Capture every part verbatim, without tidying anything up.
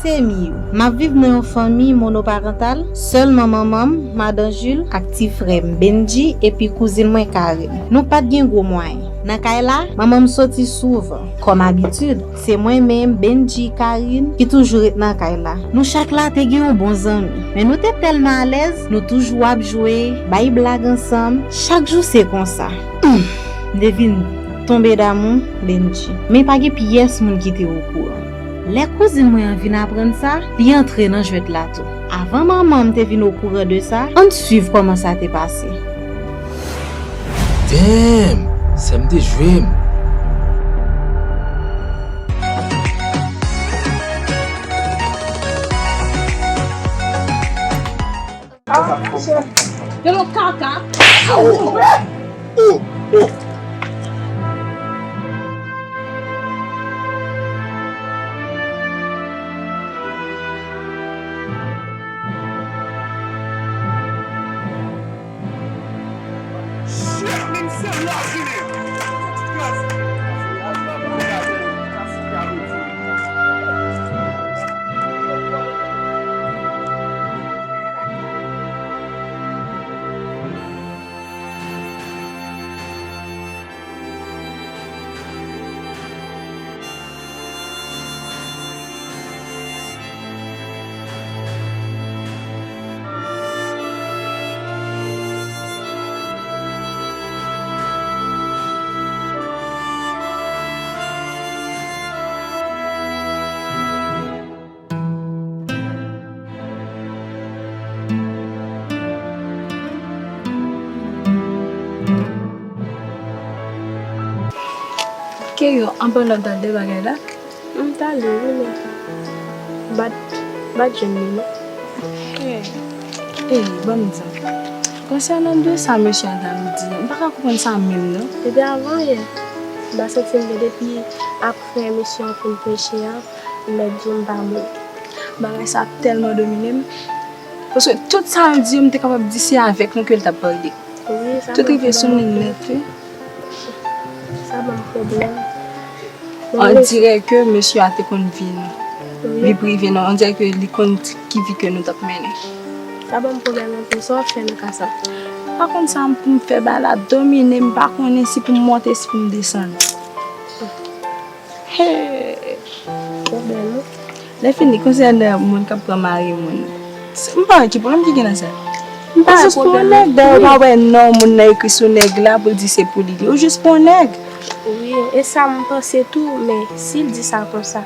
Tèm yo. M ap viv nan yon fanmi monoparantal, sèlman manman m, madan Jules, ak ti frè m, Benji, epi kouzin mwen, Karine. Nou pa t gen gwo mwayen. Nan kay la, manman m soti souvan. Kòm abitid, se mwen menm, Benji, Karine, ki toujou ret nan kay la. Nou chak la te gen yon bon zanmi, men nou te tèlman alèz, nou toujou ap jwe, bay blag ansanm. Chak jou se konsa. Humm, m te vin tonbe damou Benji. Men pa gen pyès moun ki te okouran. Lè kouzin mwen an vin aprann sa, li antre nan jwèt la tou. Avan manman m te vin okouran de sa, ann swiv kòman sa te pase. Damn! Sè m te jwe m. Yo nan kaka. Oh, oh. Ke yo, an palan w t al de bagay la? M t ale, wi, men m pa t, m pa t jwenn li, non. Ey, ey, ban m di w. Konsènan de sa mesye a t ap di, m pa ka konprann sa menm, non. Depi avan yè, m pa santi m byen depi ap Frè mesye an fin preche a, m mèt di w m pa bon. Bagay sa ap tèlman domine m. Paske tout sa yo di yo, m te kapab di se avèk nou ke l t ap pale. Wi, sa ban m pwoblèm anpil. Tout rive sou nou nèt, wi. Sa ban m pwoblèm. On dirè ke mesye a te konn vi nou. Wi. Vi prive nou. On dirè ke li konn ki vi ke nou t ap mennen. Sa ban m pwoblèm anpil. Sa w ap fè nan ka sa? M pa konn sa pou m fè, bagay la domine m, m pa konnen si pou m monte, si pou m desann. Hey! Pwoblèm, wi. Lè fini, konsènan moun k ap pran mari moun. M pa wè ki pwoblèm ki gen nan sa. M pa wè pwoblèm. Ou jis pran yon nèg, dayè ou pa wè non moun nan ekri sou nèg la pou l di se pou li li. Ou jis pran yon nèg. Wi, e sa m panse tou, men si l di sa konsa,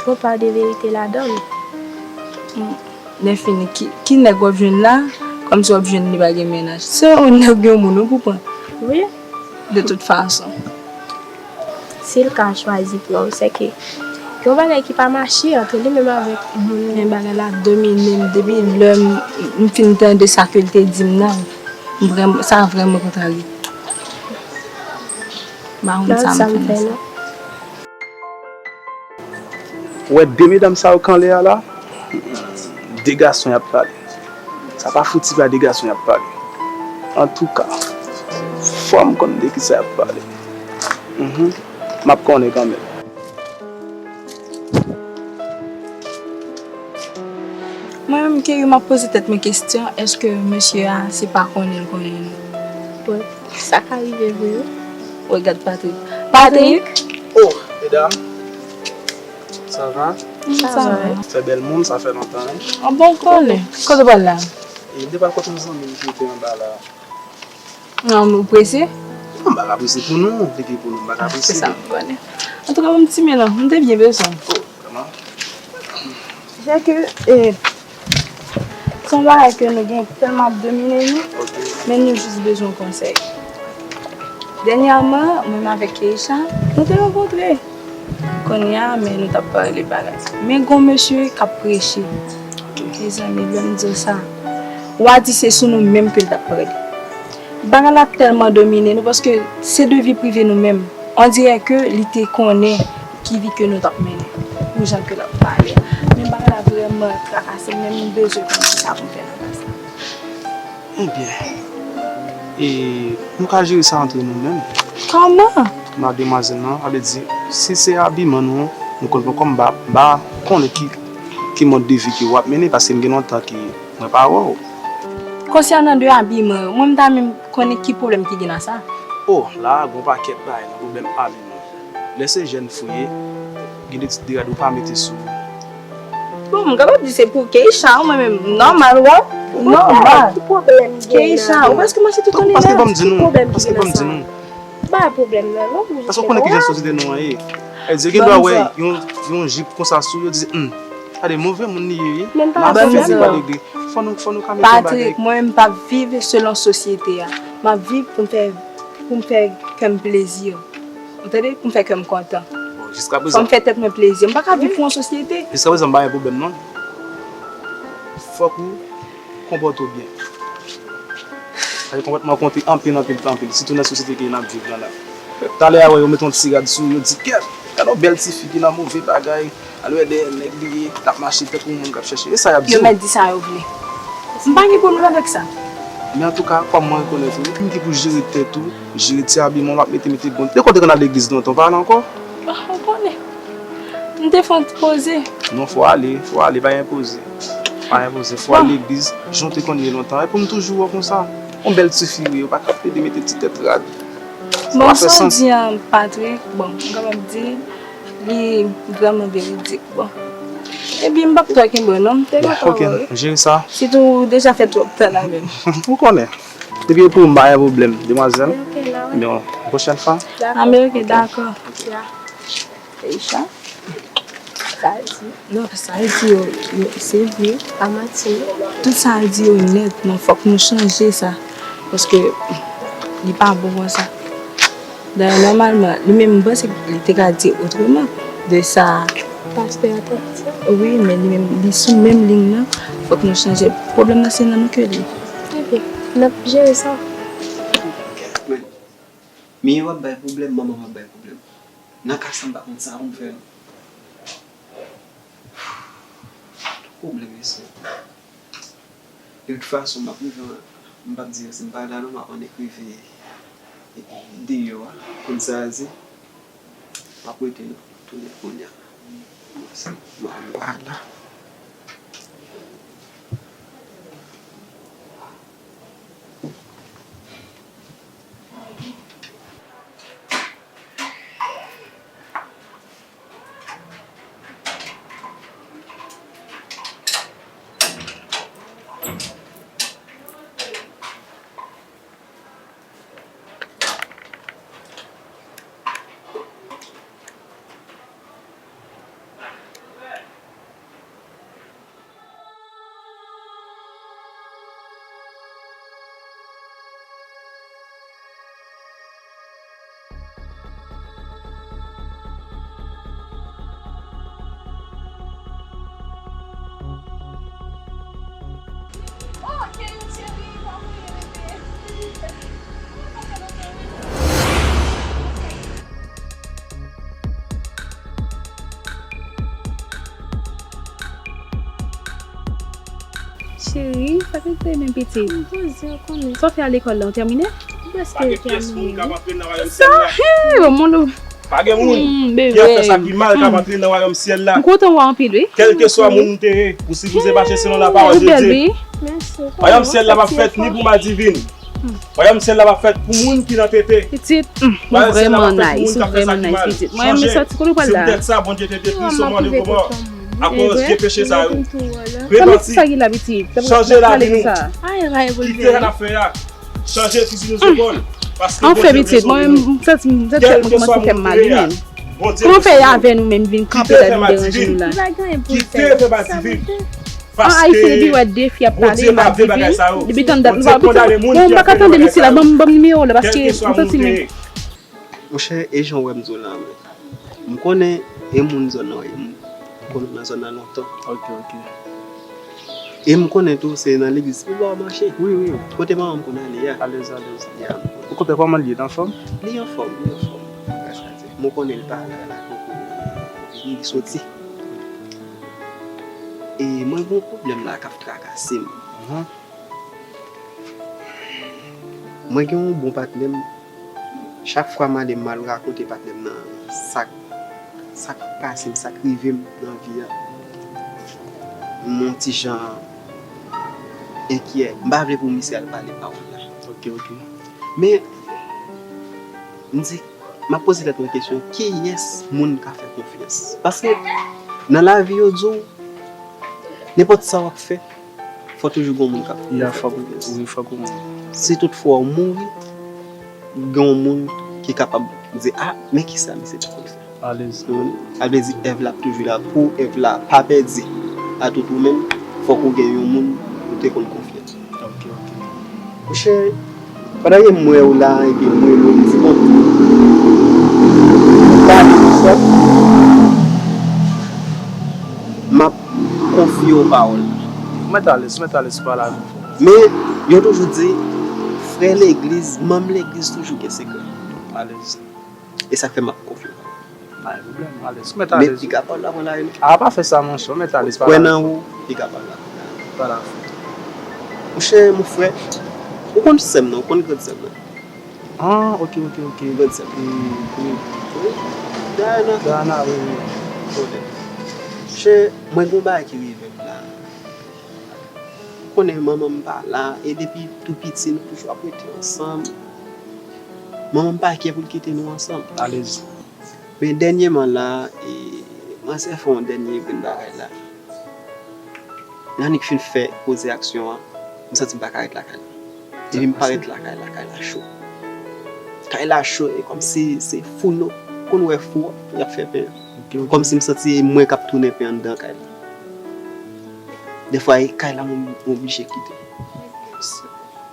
gon pa de verite ladan l. Lè fini, ki, ki nèg w ap jwenn la, kòmsi w ap jwenn li pa gen mennaj. Se yon nèg, yon moun ou pou pran. Wi. De tout fason. Si l ka chwazi pran w, se ke gen yon bagay ki pa mache ant li menm avèk moun nan. Men bagay la domine m depi lè m, m fin tande sa ke l te di m nan. M vrèm-, sa vrèman kontrarye. M pa konn sa m fè nan sa. Ou wè de medam sa yo k anlè a la? De gason y ap pale. Sa pa fouti pa de gason y ap pale. Antouka, fò m konn de kisa y ap pale. Mhm. M ap konnen kanmenm. Mwen menm, Kerry, m ap poze tèt mwen kesyon, èske mesye a se pa konnen l konnen nou? Bon, sa ka rive vre, wi. Regard Patrick. Patrick! Oh, medam! Sa va? Sa va. Fè bèl moun, sa fè lontan, wi. An bon, konnen. Kote w pral la? E m te pral kote yon zanmi m ki rete anba la. Non, ou prese? Non, m pa ka prese pou nou. Li gen pou nou, m pa ka prese. Se sa m konnen. Antouka, bon, m ti men non, m te byen bezwen w. Oh, kòman? Se ke, eh, se yon bagay ke nou gen tèlman ap domine nou, men nou jis bezwen konsèy. Dènyèman, mwen menm avèk Keisha, nou te rankontre. Kounye a, men nou t ap pale bagay sa. Men gon mesye k ap preche. Mezanmi, lè m di w sa, w a di se sou nou menm ke l t ap pale. Bagay la tèlman domine nou, paske se de vi prive nou menm. On dirè ke li te konnen ki vi ke nou t ap mennen, pou jan ke l ap pale a. Men bagay la vrèman trakase m, men m bezwen konn kisa pou m fè nan ka sa. Ebyen, e, nou ka jere sa antre nou menm. Kòman? Mademwazèl nan, sa vle di, si se abiman nou, nou konn pran kòm m pa, m pa konnen ki, Ki mòd de vi ke w ap mennen, paske m gen lontan ke mwen pa wè w. Konsènan de abiman yo, mwen m ta menm konnen ki pwoblèm ki gen nan sa. O, la a gon pakèt bagay nan pwoblèm abiman. Lè se jèn fi w ye, gen de ti degade ou pa mete sou ou. Bon, m kapab di se pou Keisha, mwen menm, nòmal, wè. Nòmal. Ki pwoblèm gen Keisha, nan ou prèske manche tout année. Paske ban m di nou, paske ban m di nou. Pa pwoblèm nan, non. Paske w konnen kijan sosyete nou an ye. Èl di yo gen dwa wè yon, yon jip konsa sou yo, di, hmm, gade, move moun li ye, wi. Men pa pwoblèm, non. Fò nou, fò nou ka mete yon bagay. Patrick, mwen menm m p ap viv selon sosyete a. M ap viv pou m fè, pou m fè kè m plezi. Ou tande? Pou m fè kè m kontan. Bon, jiska prezan. Fò m fè tèt mwen plezi. M pa ka viv pou yon sosyete. Jiska prezan, m pa gen pwoblèm, non. Fòk ou konpòte w byen. Paske konpòtman konte anpil, anpil, anpil, sitou nan sosyete ke n ap viv lan la. Talè a wè yo mete yon ti rad sou, yo di, "Kèt, gade yon bèl tifi ki nan move bagay, al wè dèyè nèg li ye, l ap mache tankou yon moun k ap chèche." E sa y ap di w. Yo mèt di sa yo vle. M pa gen pwoblèm avèk sa. Men antouka, kòm mwen rekonèt ou, moun ki pou jere tèt ou, jere ti abiman w ap mete, mete bon. De kote konn al legliz lontan, w pa al ankò? Ah, ou konnen. M te fè yon ti poze. Non, fò w ale, fò w ale, pa gen poze. Pa gen poze, fò w al legliz, jan w te konn ye lontan. E pou m toujou wè w konsa. Yon bèl tifi w ye, ou pa ka plede mete ti tèt rad. Bon, sa w di a, Patrick, bon, m kapab di, li vrèman veridik, bon. Ebyen, m p ap twò kenbe w non, m te kontan wè w wi. Ok, m jere sa. Sitou ou deja fè twòp tan la menm. Ou konnen. Depi e pou m, pa gen pwoblèm, demwazèl. Ok, la, wi. Bon, pwochèn fwa. Dakò. Ah, men ok, dakò. Ya. Keisha, sa l di. Non, sa l di yo, yo, se vre. Pa manti, non. Tout sa l di yo nèt, men fòk nou chanje sa. Paske li pa bon konsa. Dayè, nòmalman, li menm, m panse li te ka di otreman de sa. Pastè a te di sa? Wi, men li menm, li sou menm liy nan. Fòk nou chanje. Pwoblèm nan se nan nou ke li. Ebyen, n ap jere sa. Men, Miye w ap bay pwoblèm, manman w ap bay pwoblèm. Nan ka sa, m pa konn sa pou m fè non. Pwoblèm, mesye. De tout fason, m ap rive, m p ap di yo si m pa la non, m ap annik rive deyò a. Konn sa a di, m ap rete non, tounen kounye a. Mwen pa la. Cheri, sa te te men pitit. M poze w konnen. Sa w fè a lekòl la, w tèmine? M prèske tèmine wi. Sa, hey, bon, moun ou. Pa gen moun ki ap fè sa ki mal k ap antre nan wayòm syèl la. M kontan wè w anpil, wi. Kèlkeswa moun ou te ye, ou sipoze mache selon lapawòl de Dye. Wayòm syèl la p ap fèt ni pou madivin. Wayòm syèl la p ap fèt pou moun ki nan tete. Pitit, ou vrèman nice, ou vrèman nice, pitit. Mwen, m santi kote w pral la. Si w tèt sa, Bondye te detwi Sodòm e Gomò akoz de peche sa yo. Repanti. Chanje lavi nou. Kite sa n ap fè a. Chanje fizi nou zepòl. Paske Bondye vle sove nou. Kèlkeswa moun ou ye a, Bondye vle sove nou. Kite fè madivin. Kite fè madivin. Paske Bondye pa vle bagay sa yo. Bondye kondane moun ki ap fè bagay sa yo. Kèlkeswa moun ou ye. Monchè, e jan w wè m di w la, men. M konnen e moun zòn nan w ye, m konn w nan zòn nan lontan. Ok, ok. E m konnen tou, se nan legliz pi ba w mache. Wi, wi. Kote manman m konn ale a. Alèz, alèz. Ya. Ou konpè kòman l ye, l anfòm? Li anfòm, li anfòm. Gras a Dye. M konnen l pa la, la, poko vini, li soti. E mwen gen yon pwoblèm la k ap trakase m. Mhm. Mwen gen yon bon patnè m, chak fwa m ale m al rakonte patnè m nan sa k, sa k pase m, sa k rive m nan vi a. M yon ti jan enkyè. M pa vle pou misye al pale pawòl la. Ok, ok. Men, m di, m ap poze tèt mwen kesyon, kiyès moun ka fè konfyans? Paske nan lavi yo di w, nenpòt sa w ap fè, fò toujou gen yon moun k ap Ya, fè fòk, konfyans. Wi, fòk ou moun. Si toutfwa w mouri, gen yon moun ki kapab di, a, men kisa misye te konn fè. Alèz. Sa vle di èv la ap toujou la pou èv la pa pèdi atout ou menm, fòk ou gen yon moun ou te konn konfye. Ok, ok. Monchè, pandan ke m wè w la epi m rele w, m di bon, m pa ale pou sa, m ap konfye w pawòl la. Ou mèt alèz, ou mèt alèz pale avè m. Men, yo toujou di, frè legliz, manm legliz toujou gen sekrè. Alèz. E sa k fè m ap konfye w. Pa gen pwoblèm, alèz. Ou mèt Men alèz. Piga pa w la konn la, A, pa fè sa, monchè, ou mèt alèz Kwè pale. Nan ou, Piga pa w la. Pale. Monchè, mon frè, ou konn sè m nan, ou konn grann sè m nan. Ah, ok, ok, ok. Grann sè m. E, e, Dayana. Dayana, wi, wi. Konnen. Monchè, mwen gen yon bagay ki rive m la. Konnen manman m pa la, e depi tou piti nou toujou ap rete ansanm. Manman m pa kè pou l kite nou ansanm. Alèz. Men dènyèman la, e, manzè fè yon dènye grenn bagay la. Nan annik fin fè koze aksyon an, m santi m pa ka ret lakay la. Depi m pa ret lakay la, kay la cho. Kay la cho, e kòmsi se founo. Konn wè fou y ap fè pen an. Ok, ok. Kòmsi m santi e mwen k ap tounen pen anndan kay la. Defwa, e kay la m oblije kite.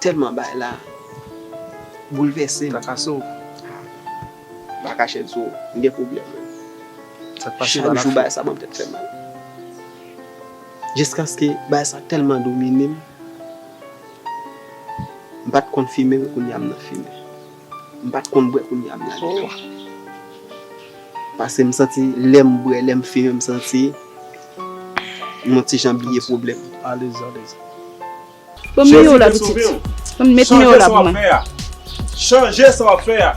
Tèlman bagay la boulvèse m. Trakase w. M pa kache di w, m gen pwoblèm. Sa k pase Chak pa la jou fè. Bagay sa ban m tèt fè mal. Jiskaske bagay sa tèlman domine m, m pa t konn fimen, men kounye a m nan fimen. M pa t konn bwè, kounye a m nan bwè. Paske m santi lè m bwè, lè m fimen, m santi m yon ti jan bliye pwoblèm. Alèz, alèz. Bon, nimewo la pitit. Bon, met nimewo la pou mwen. Chanje sa w ap fè a.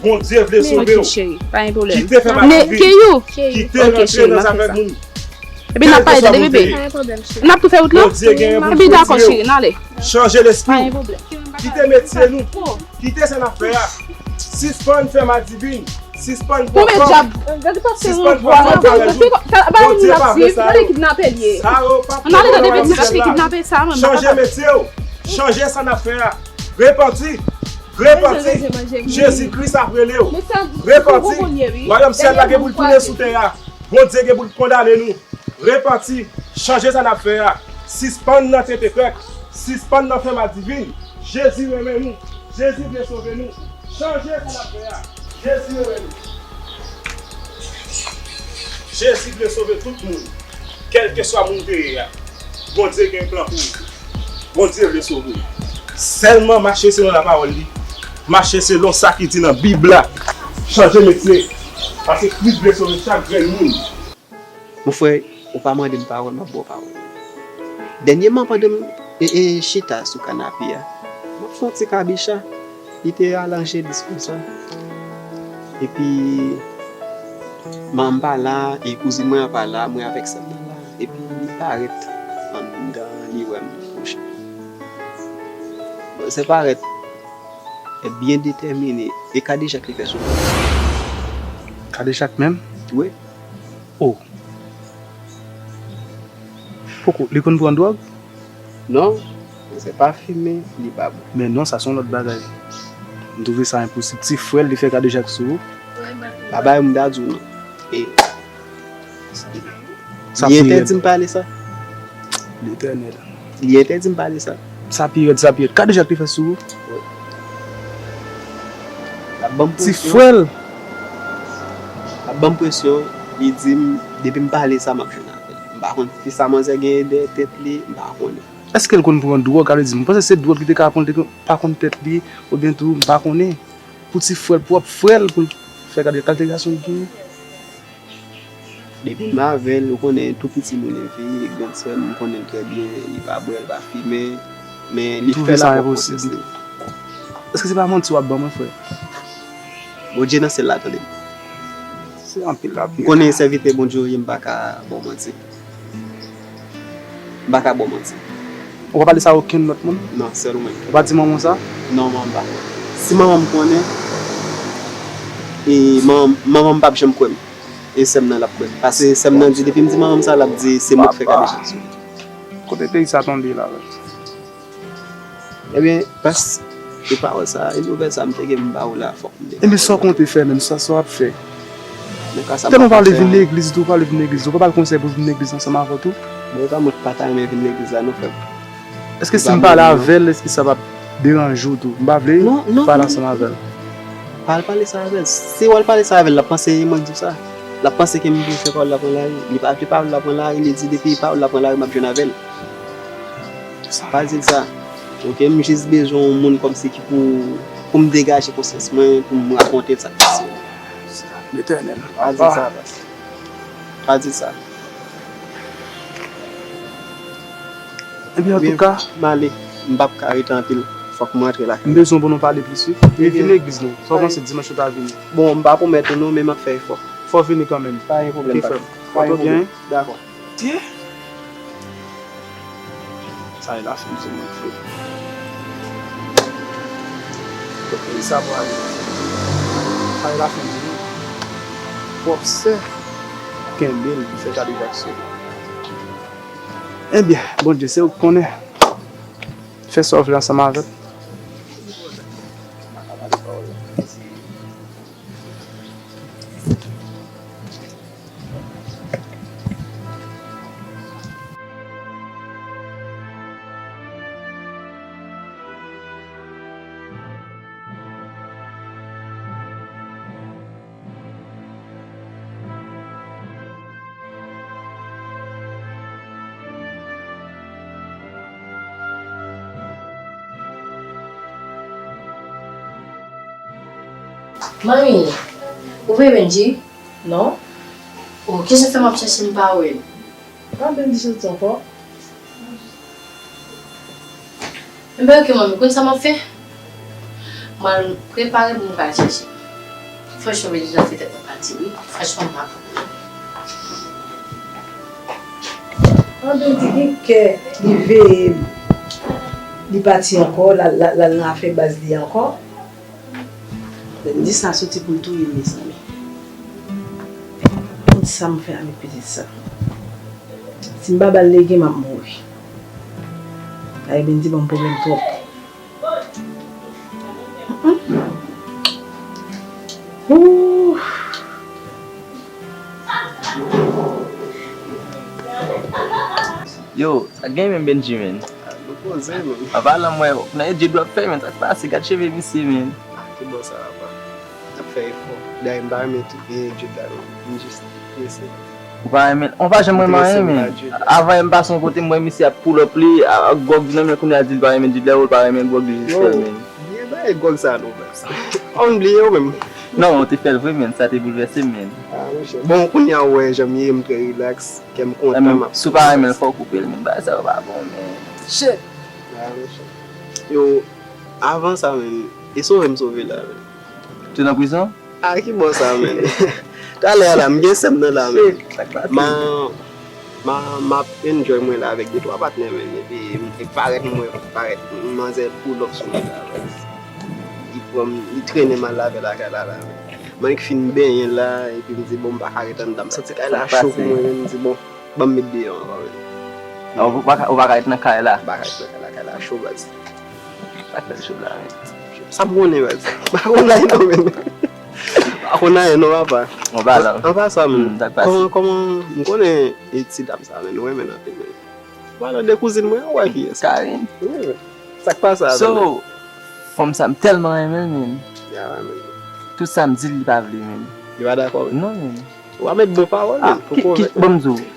Bondye vle sove Ok, w. Cheri, pa gen pwoblèm. Kite fè Ne, maladie. Keyou, Kite ok, rantre Cheri, nan m ap fè zafè sa. Moun. Epi n ap pale tande, bebe. N ap tou fè wout lan. Bondye gen yon Epi dakò, Cheri, n ale. Chanje lespri Pa w. gen pwoblèm. Kite metye nou. Kite sa n ap fè a. Sispann fè madivin. Sispann pran kòb. Sispann pran kòb. Bondye pa vle sa yo. Sa yo pa pou nou nan syèl la. Chanje metye w. Chanje sa n ap fè a. Repanti. Repanti. Jezi Kris ap rele w. Repanti. Wayòm syèl la gen pou l tounen sou tè a. Bondye gen pou l kondane nou. Repanti. Chanje sa n ap fè a. Sispann nan tete krèk. Sispann nan fè madivin. Jezi renmen nou. Jezi vle sove nou. Chanje sa n ap fè a. Jezi renmen nou. Jezi vle sove tout moun. Kèlkeswa moun w te ye a. Bondye gen plan pou ou. Bondye vle sove w. Sèlman mache selon lapawòl li. Mache selon sa ki di nan Bib la. Chanje metye. Paske Kris vle sove chak grenn moun. Mon frè, ou pa mande m pawòl, m ap ba w pawòl. Dènyèman, pandan m e, e, chita sou kanape a, m ap fè yon ti kabicha. Li te al anjelis konsa. Epi, manman m pa la, e kouzin mwen an pa la, mwen avèk sè m nan la. Epi, li parèt anndan, li wè m kouche. Bon, se parèt byen detèmine. E kadejak li fè sou mwen. Kadejak menm? Wi. Oh. Poko, li konn pran dwòg? Non, se pa fimen, li pa bwè. Men non, sa se yon lòt bagay. M twouve sa enposib. Ti frè l, li fè kadejak sou ou. Pa bay m dadou non. E Sa li pi rèd. Entèdi m pale sa. Letènèl. Li entèdi m pale sa. Sa pi rèd, sa pi rèd. Kadejak li fè sou ou? L ap ban m Ti presyon. Frè l. L ap ban m presyon. Li di m, depi m pale sa, m ap jwenn avè l. M pa konn si sa manzè genyen dèyè tèt li, m pa konnen. Èske l konn pran dwòg? Ka vle di, m panse se dwòg ki te ka pran l, te pa konn tèt li, oubyen tou, m pa konnen. Pou ti frè l, pwòp frè l, pou l fè gade kalite gason l genyen. Depi m avè l, ou konnen tou piti nou leve, grann sè m, m konnen l trè byen, li pa bwè, li pa fimen, men li Twouve fè sa l avèk enposib. konsyans li. Èske se pa manti w ap ban mwen, frè? Bondye nan syèl la tande m. Se anpil la. M konnen sèvitè Bondye w ye, m pa ka ba w manti. M pa ka ba w manti. Ou pa pale sa a okenn lòt moun? Non, sèl ou menm. Ou pa di manman w sa? Non, manman m pa. Si manman m konnen, e manman, manman m p ap janm kwè m. E sè m nan l ap kwè m. Paske sè m nan di, depi m di manman m sa, l ap di se mwen k fè kado sa sou li. Kote peyi sa tonbe la menm? Ebyen, pas, e pawòl sa, e nouvèl sa m te gen m ba ou la, fòk m te. Ebyen, sa w konte fè menm, sa, sa w ap fè? Tèlman w pale vin legliz tou, w pale vin legliz tou, w pa ba l konsèy pou l vin legliz ansanm avè w tou? Mwen pa, mwen pa ta renmen vin legliz la non, frè m. Èske si m pale avè l, èske sa p ap deranje w tou? M pa vle pale ansanm avè l. Pa al pale sa avè l. Si w al pale sa avè l, l ap panse e mwen k di w sa. L ap panse ke m vle fè pawòl la pran lari. Li pa vle pawòl la pran lari, li di depi pawòl la pran lari, m ap jwenn avè l. Pa di l sa. Oke, m jis bezwen yon moun kòmsi ki pou, pou m degaje konsyans mwen, pou m rakonte l sa k pase. Letènèl. Pa di l sa, pas. Pa di l sa. Ebyen, antouka, m ale. M p ap ka rete anpil. Fòk m rantre lakay. M bezwen pou nou pale plis, wi. E vin legliz non. Sa w panse dimanch ou ta vini? Bon, m pa pwomèt ou non, men m ap fè efò. Fò w vini kanmenm. Pa gen pwoblèm, pa gen pwoblèm. Dakò. Tye. Sa e lafen di mwen, frè. Kot peyi sa pwale? Sa e lafen di mwen. Pwòp sè kenbe l, li fè kado Jakso. Ebyen, Bondye, se ou k konnen. Fè sa w vle ansanm avè l. Manmi, ou vle Benji? Non? Oh, kijan sa m ap chèche m pa wè l? Pa Benji soti ankò? Enben, oke, manmi, konn sa m ap fè? M al prepare pou m ka al chèche. Franchman, Benji ap fè tèt mwen pati, wi. Franchman, m ap. Anben, di gen kè li veye m. Li pati ankò, l al, l al, l al nan afè baz li ankò. Benji sa soti pou l touye m, mezanmi. Konn sa m fè avèk pitit sa. Si m pa ba l legen, m ap mouri. Ay, Benji ban m pwoblèm twòp. Mm-mm. Ooh. Yo, sa k gen menm Benji, menn? Ah, nou poze, menn. An palan, m wè nan etid w ap fè, menn, sa k pase? Gad cheve misye, menn. Ah, ki bò sa, papa? N ap fè efò. Dayè, m pa renmen tou gen etid la, non. M jis prese. Ou pa renmen, ou pa janm renmen anyen, menn. Avan, m pase yon kote, m wè misye ap pull up li, a, ak gwòg nan men, kounye a di l pa renmen etid la, ou l pa renmen gwòg li jis fè l, menn. Bliye bagay gwòg sa, non, baz. Ou bliye ou menm. Non, ou te fè l vre, menn. Sa te boulvèse m, menn. Ah, monchè. Bon, kounye a, ou wè jan m ye, m trè relax. Kè m kontan, m ap. Si w pa renmen l, fò w koupe l, menn. Bagay sa yo pa bon, menn. Shit! Ah, monchè. Yo, avan sa, menn, e sove m sove la, menn. Ou te nan prizon? A, ki bò sa, menn? Talè a la, m gen sè m nan la, menn. Shit, sa k pase? Ma, ma, m ap enjoy mwen la avèk de twa patnè, menn. Epi, e parèt m wè, parèt manzè pull up sou mwen la, baz. Li pran m, li trennen m al lave lakay la, la, menn. M annik fin benyen la, epi m di, bon, m pa ka ret anndan. M santi kay la cho pou mwen, men m di, bon, ban m met deyò ankò, men. Ah, ou pa ka, ou pa ka ret nan kay la? M pa ka ret nan kay la, kay la cho, baz. Sa k fè l cho la, men? Sa m konnen, baz. M pa konn anyen non, men. M pa konn anyen non, papa. Bon, ba la. An pasan, men, kòman, kòman, m konnen e ti dam sa, men, nou renmen l anpil, men. Ou pale de kouzin mwen an, ou wè kiyès? Karine. Wi, men. Sa k pase avè l? So, fanm sa, m tèlman renmen l, menn. Ya, men. Tout sa m di l, li pa vle, menn. Li pa dakò, menn? Non, menn. Ou pa met bon pawòl, menn, pou konvenk li. Bon, m di w.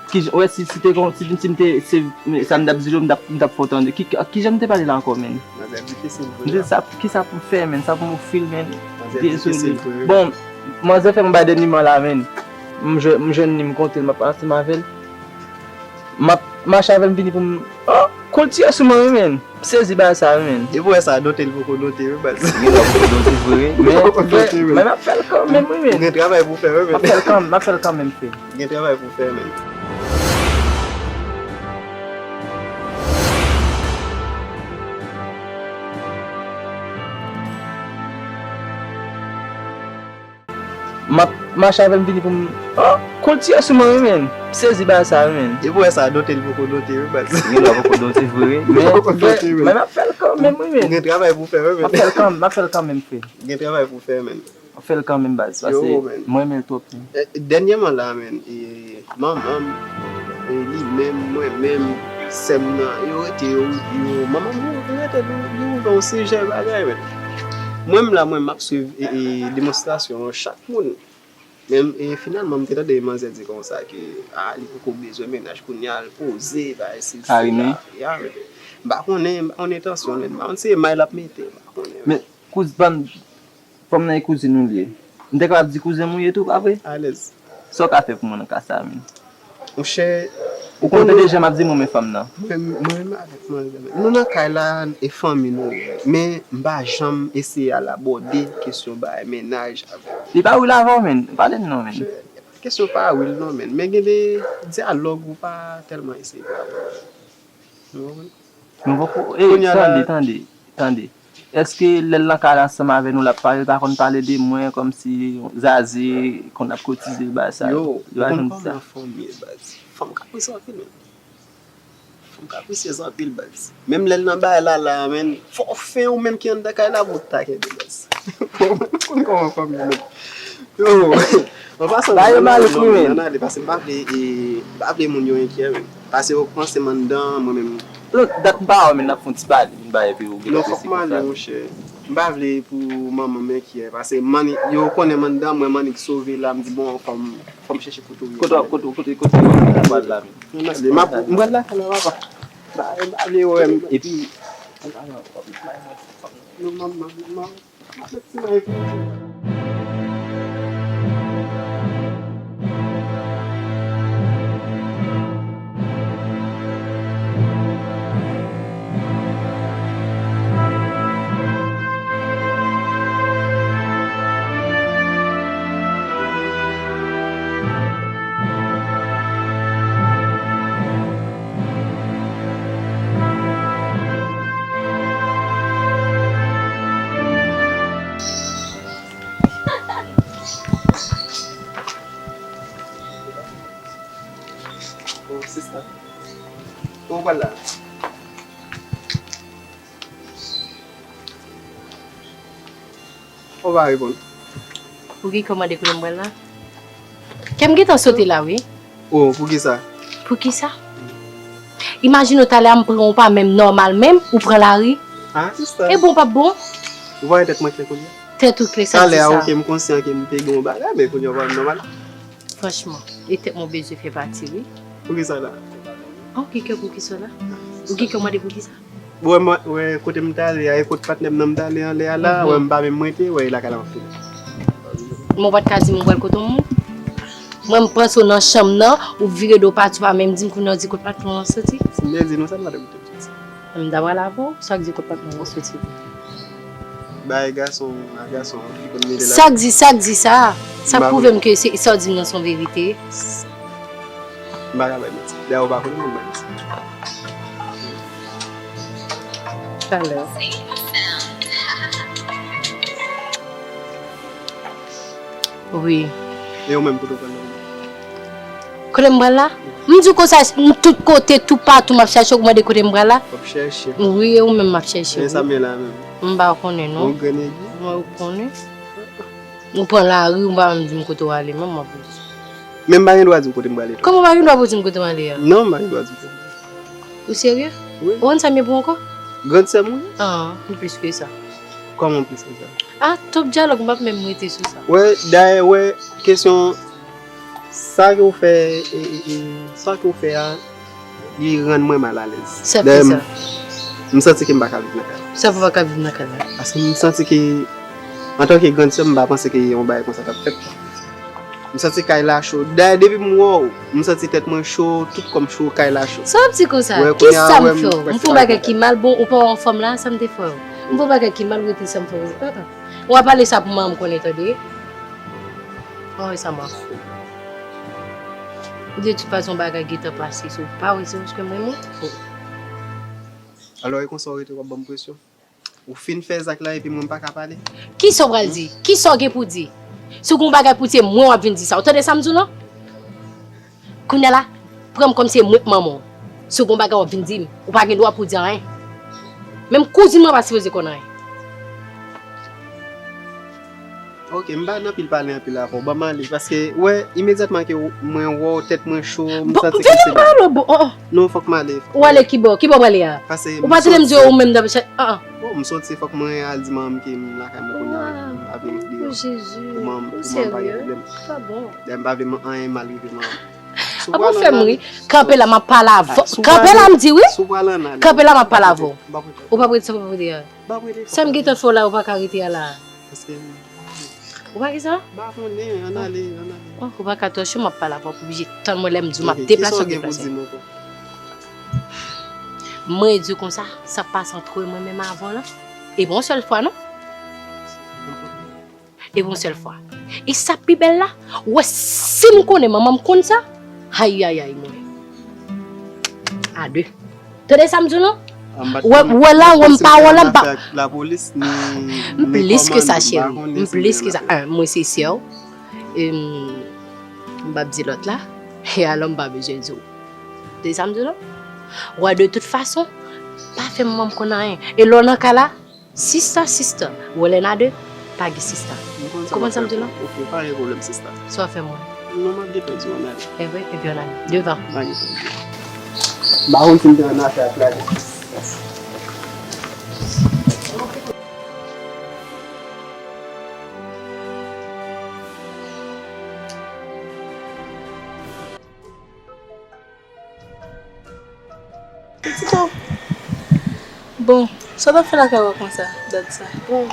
Kijan, ou wè, si, si te kon, si, si m te, se, sa m t ap di l, m t ap, m t ap fè w tande. Ki, kijan m te pale la ankò, menn? Manzè difisil pou li. M di l sa, kisa pou m fè, menn? Sa pou m ofri l, menn? Manzè difisil pou li. Bon, manzè fè m bay dènye man la, menn. M jwenn, m jwenn li, m kontre l, m ap pale ansanm avè l. M ap mache avè l, m vini pou m, oh, kou l tire sou mwen, wi, menn. M sezi bagay sa, wi, menn. Depi w wè sa, dote l poko dote, wi, baz. Gen lè w poko dote vre, men, men m ap fè l kanmenm, wi, menn. Ou gen travay pou fè, wi, menn. M ap fè l kanmenm, m ap fè l kanmenm, frè. Ou gen travay pou fè, menn. M ap mache avè l, m vini pou m. Oh, kolti yo sou mwen, wi, men. M sezi bagay sa, wi, men. E pou wè sa, dote, li poko dote, wi, baz. Gen lè poko dote vre, wi. Men, men m ap fè l kanmenm, wi, men. Ou gen travay pou fè, wi, men. M ap fè l kanmenm, m ap fè l kanmenm, frè. Gen travay pou fè, men. M ap fè l kanmenm, baz, paske mwen renmen l twòp, men. Dènyèman la, men, e, manman m, e, li menm, mwen menm, sè m nan, yo rete, yo, yo, manman m, yo rete, li, li ouvè yon sijè bagay, men. Mwen menm la, mwen, m ap swiv, e, e, demonstrasyon chak moun. Men, e, finalman, m te tande manzè di konsa ke, a, li poko bezwen mennaj kounye a, l poze, bagay, sesi, sela. Ya, men. M pa konnen, m pa konnen entansyon l, men m pa konn si e may l ap mete, m pa konnen, men. Men, kouz-, bann, fanm nan e kouzin ou li ye. M te kapab di kouzen m ou ye tou, pa vre? Alèz. Sa w ka fè pou mwen nan ka sa a, men? Monchè, ou konn P D G m ap di mwen, men fanm nan. Mwen, mwen menm avèk manzè, men. Nou nan kay la, e fanmi nou ye. Men, m pa janm eseye al abòde kesyon bagay mennaj avè l. Li pa real avè w, men. Pale m non, men. Monchè, kesyon pa real non, men. Men gen de dyalòg ou pa tèlman eseye pou abòde. Ou konprann? Nou poko, e, tande, tande, tande. Èske lè l nan kay la ansanm avè nou, l ap pale, l pa konn pale de mwen, kòmsi Zazi konn ap kotize l, bagay sa yo? Yo, ou konn kòman fanm ye, baz. Fanm kapris anpil, men. Fanm kaprisyèz anpil, baz. Menm lè l nan bagay la, la, men, fò w fè ou menm ki anndan kay la pou w ta kenbe, baz. Ou konn kòman fanm ye, men. Yo, an pasan, ba yo malouk, wi, men. Nan ale, paske m pa vle, e, m pa vle moun yo enkyè, men. Pase yo panse m anndan, mwen menm. Lòt dat m pa wè, men n ap fè yon ti pale, vin bay epi ou gen. Non, fòk m ale, monchè. M pa vle pou manman m enkyè, pase m annik, yo konnen m anndan, mwen m annik sove la, m di, bon, fò m, fò m chèche kote w ye. Kote, kote, kote, kote w pral la, men? Non, ale, m ap, m pral lakay la, papa. M pa, m pa vle wè m. Epi, non, manman, manman. Oh, sista. Kote w pral la? Ou pa reponn. Ou gen kòmande kote m pral la? Kè m gentan sote la, wi. Oh, poukisa? Poukisa? Imajine w talè a m pran w pa menm nòmal menm, ou pran lari. Ah, sista. E bon, p ap bon? Ou pa wè tèt mwen klè kounye a? Tèt ou klè, sa di sa. Talè a, oke, m konsyan ke m te gen yon bagay, men kounye a w pa nòmal. Franchman, e tèt mwen bezwen fè pati, wi. Poukisa la? Ah, ou gen kè poukisa la? Ou gen kè mande poukisa? Wè, mwen, wè, kote m t ale a, e kot patnè m nan m t ale anlè a la, wè, m pa menm rete, wè, e lakay la m ap tounen. Men w pa t ka di m ou pral kote yon moun? Mwen, m panse w nan chanm nan, ou vire do pati, w pa menm di m, kounye a w di kot patnè w lan soti. Si m te di nou sa, m pa t ap di. M ta pral avè w, sa k di kot patnè w lan soti? Bay gason a gason, ki konn mete la. Sa k di, sa k di sa? Sa pwouve m ke se, sa w di m nan se yon verite. M pa ka bay manti. Dayè, ou pa konnen mwen bay manti. Talè. Wi. E ou menm, kote w pral la? Kote m pral la? M di w konsa, m tout kote, toupatou, m ap chèche w, ou mande kote m pral la? W ap chèche. Wi, e ou menm m ap chèche, wi. Men sa m ye la menm. M pa konnen, non. Yon grenn egliz. Mwen, ou konnen. Ou pran lari, ou pa menm di m kote w ale, menm m ap di. Men m pa gen dwa di w kote m prale tou. Kòman w pa gen dwa pou di m kote m ale a? Non, m pa gen dwa di w kote m prale. Ou serye? Wi. Ou konn sa m ye pou w ankò? Grann sè m, wi. Ah, m plis ke sa. Kòman w plis ke sa? Ah, twòp dyalòg, m p ap menm rete sou sa. Wè, dayè, wè, kesyon, sa ke w fè, e, e, e, sa ke w fè a, li rann mwen malalèz. Sa fè sa. Dayè, m, m santi ke m pa ka viv nan kay la. Sa pou w pa ka viv nan kay la? Paske m santi ke, antanke grann sè m, m pa panse ke yon bagay konsa t ap fèt. M santi kay la cho. Dayè, depi m wè w, m santi tèt mwen cho, tout kò m cho, kay la cho. Sa w ap di konsa? Kisa m fè w? M fè yon bagay ki mal, bon, ou pa wè anfòm la, sa m te fè w? M fè yon bagay ki mal, ou rete san m fè w. Ou pa pale sa pou manman m konnen, tande. Mwen wè sa m ap fè. De tout fason, bagay gentan pase, so w pa wè se paske m renmen w. Alò, e konsa w rete w ap ban m presyon? Ou fin fè zak la epi mwen m pa ka pale? Kisa w pral di? Kisa w gen pou di? Si w gen yon bagay pou di, se mwen w ap vin di sa. Ou tande sa m di w lan? Kounye a la, pran m kòm se mwen k manman w. Si w gen yon bagay w ap vin di m, ou pa gen dwa pou w di anyen. Menm kouzin mwen pa sipoze konn anyen. Ok, m pa nan anpil pale anpil avè w. Ban m ale, paske, wè, imedyatman ke w- mwen wè w, tèt mwen cho, m Bon, santi vini m pale w, bon, oh, oh. Non, fòk m ale. Ou ale kibò? Kibò w prale a? Paske Ou m pa tande m di w soti. Ou menm dapre chè. Ah, ah. Oh, m soti, fòk mwen al di manman m ke m lakay mwen kounye a, m pa vle ret deyò. Oh, Jezi, pou manman, ou pou manman pa gen serye? Pwoblèm. Pa bon. Dayè m pa vle man- anyen mal rive manman. Si w Ah, bon, pral fè m ann ri. Ale, Kanpe la, m ap pale avè w. Si w Kanpe pral la, ann- m di wi. Si w pral ann ale, Kanpe la, m ap pale avè w. M pa pou tèt. Ou pa prete sa, ou pa prete a. M pa prete. Sa m gentan fè w la, ou pa ka rete a la. Paske Ou pa gen sa? M pa konnen, ann ale, ann ale. Oh, ou pa ka twò cho, m ap pale avè w, ou oblije tann mwen lè m di w m ap Ok, deplase, kisa w gen pou deplase. Di m ankò? Mwen di w konsa, sa pase antre mwen menm avè w lan. E pa yon sèl fwa, non. E pa yon sèl fwa. E sa pi bèl la, ou wè si m konnen manman m konn sa, ayayay mwen. A de. Tande sa m di w non? Wè, wè la, wè m pa wè la, m pa. M plis ke sa, cheri. M plis ke sa. Mwen se sè w. M p ap di lòt la. E alò, m pa bezwen di w. Tande sa m di w non? Wè, de tout fason, pa fè manman m konn anyen. E lè w nan kay la, sista, sista. Wè lè n a de, pa gen sista. Ou konprann sa m di w lan? Ok, pa gen pwoblèm, sista. Sa w ap fè mwen? Non, m ap depann sou ann ale. E vre? Epi ann ale. Devan. Pa gen pwoblèm. M pa konn si m te ann afè ak Clarisse. Tito, bon, sa w t ap fè lakay ou a konsa, dat sa? Bon,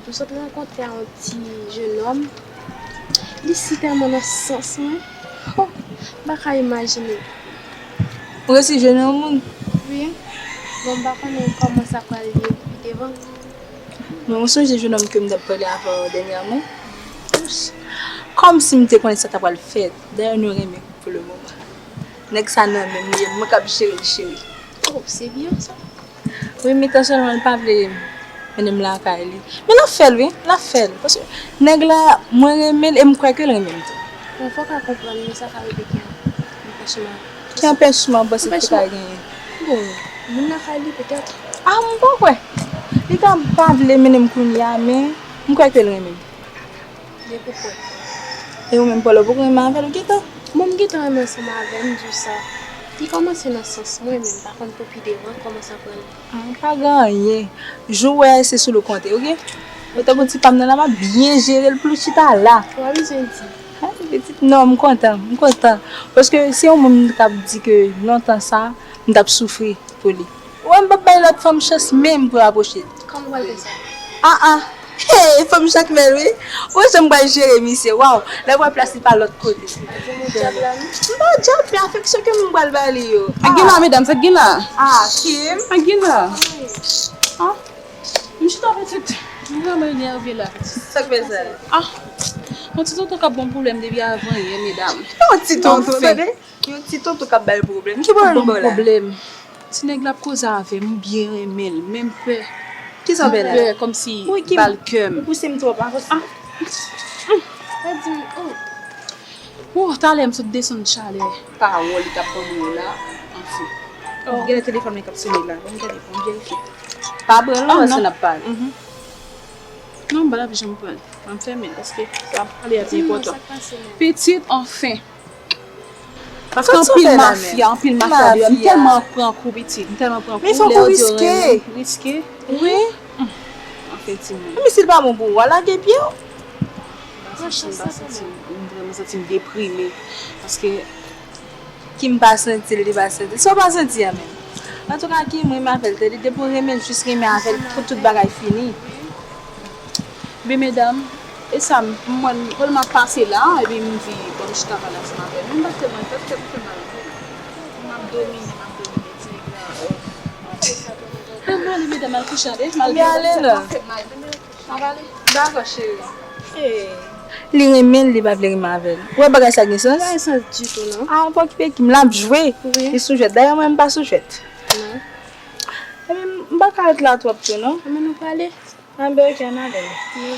m sot rankontre a yon ti jennonm. Li si tèlman nan sans mwen. Ho, m pa ka imajine. Ou resi jwenn yon moun? Wi. Bon, m pa konnen kòman sa pral ye pi devan. Mwen, ou sonje jennonm ke m t ap pale avè w dènyèman? Kòmsi m te konnen sa ta pral fèt. Dayè, nou renmen pou le moman. Nèg sa nan men m li ye, mwen k ap jere l, cheri. Oh, se byen sa. Wi, men tan sèlman li pa vle mennen m lakay li. Men l ap fè l, wi, l ap fè l. Paske nèg la, mwen renmen l e m kwè ke l renmen m tou. Bon, fò w ka konprann, men sa ka rive gen anpèchman. Ki anpèchman w panse ki te ka genyen? Bon, moun lakay li petèt. Ah, m pa kwè. Li ka pa vle mennen m kounye a, men m kwè ke l renmen m. Depi w kwè. E ou menm, Paul, ou poko renmen avè l, ou gentan? Bon, m gentan renmen ansanm avè l, m di w sa. Li kòmanse nan sans mwen, men m pa konn pou pi devan kòman sa pral. Ah, pa gen anyen. Jou w wè se sou l ou konte, oke? Ou tankou ti pa m nan la, m ap byen jere l pou l chita la. Ou pa bezwen di. Ah, pitit, non, m kontan, m kontan. Paske se yon moun m t ap di ke lontan sa, m t ap soufri pou li. Ou wè m p ap bay lòt fanm chans menm pou rapwoche l. Kòman w pral fè sa? Ah, ah. Hey, fanm jakmèl, wi. Ou wè jan m pral jere misye, waw. Lè w wè plas li pa lòt kote. Ou pa djab la, non? M pa djab, men afeksyon ke m pral ba li yo. Sa k gen la, medam, sa k gen la? Ah, Kim. Sa k gen la? Ah, m chita pitit. M vrèman enève la, pitit. Sa k fè sa? Ah, yon ti tonton k ap ban m pwoblèm depi avan yè, medam. Yon ti tonton, tande? Yon ti tonton k ap ba l pwoblèm. Ki pwoblèm li ba w la? Ban m pwoblèm. Ti nèg la ap koze avè m, m byen renmen l, men m pè. Kisa w pè la? M pè, kòmsi li bal kè m. Ou pouse m twòp, avanse. Ah. Sa di m, oh. Oh, talè m sot desann chalè. Pawòl li t ap ban mwen yo la, anfen. Oh. Gade telefòn mwen k ap sone la. Ban m gade, ban m verifye. Pa pran l non, paske n ap pale. Non, m pa t ap janm pran l. Ban m fèmen l, paske sa ap pale a pi enpòtan. Pitit, anfen. Paske anpil mafya, anpil mafya deyò. M tèlman pran kou, pitit. M tèlman pran kou. Men fòk ou riske. Riske? Wi. Anfen, timoun. Men si l pa bon pou ou, w a lage pye w. M pa santi m, m pa santi m, m vrèman santi m deprime. Paske Kim pa santi l, li pa santi l. Sa w pa santi a menm? Antouka, Kim, renmen avè l, tande, depi w renmen l, jis renmen avè l, pou tout bagay fini. Ebyen, medam, e sa, m, mwen, mwen, m ap pase la, epi m di, bon, m chita pale ansanm avè l. Men m pa tèlman, tèt, tèt m fè mal tou. M ap domine, m ap domine, ti nèg la, oh. Ann ale, medam, al kouche, ale, m al ale la. M ap ale. Dakò, cheri. Li renmen l, li pa vle renmen avè l. Ou wè bagay sa gen sans? Pa gen sans ditou, non. Ah, pa okipe Kim, l ap jwe. Wi. Li sou jwèt. Dayè, mwen, m pa sou jwèt. Non. Ebyen, m pa ka ret la twòp tou, non. Ebyen, nou prale. Anben, ok, ann ale. Wi.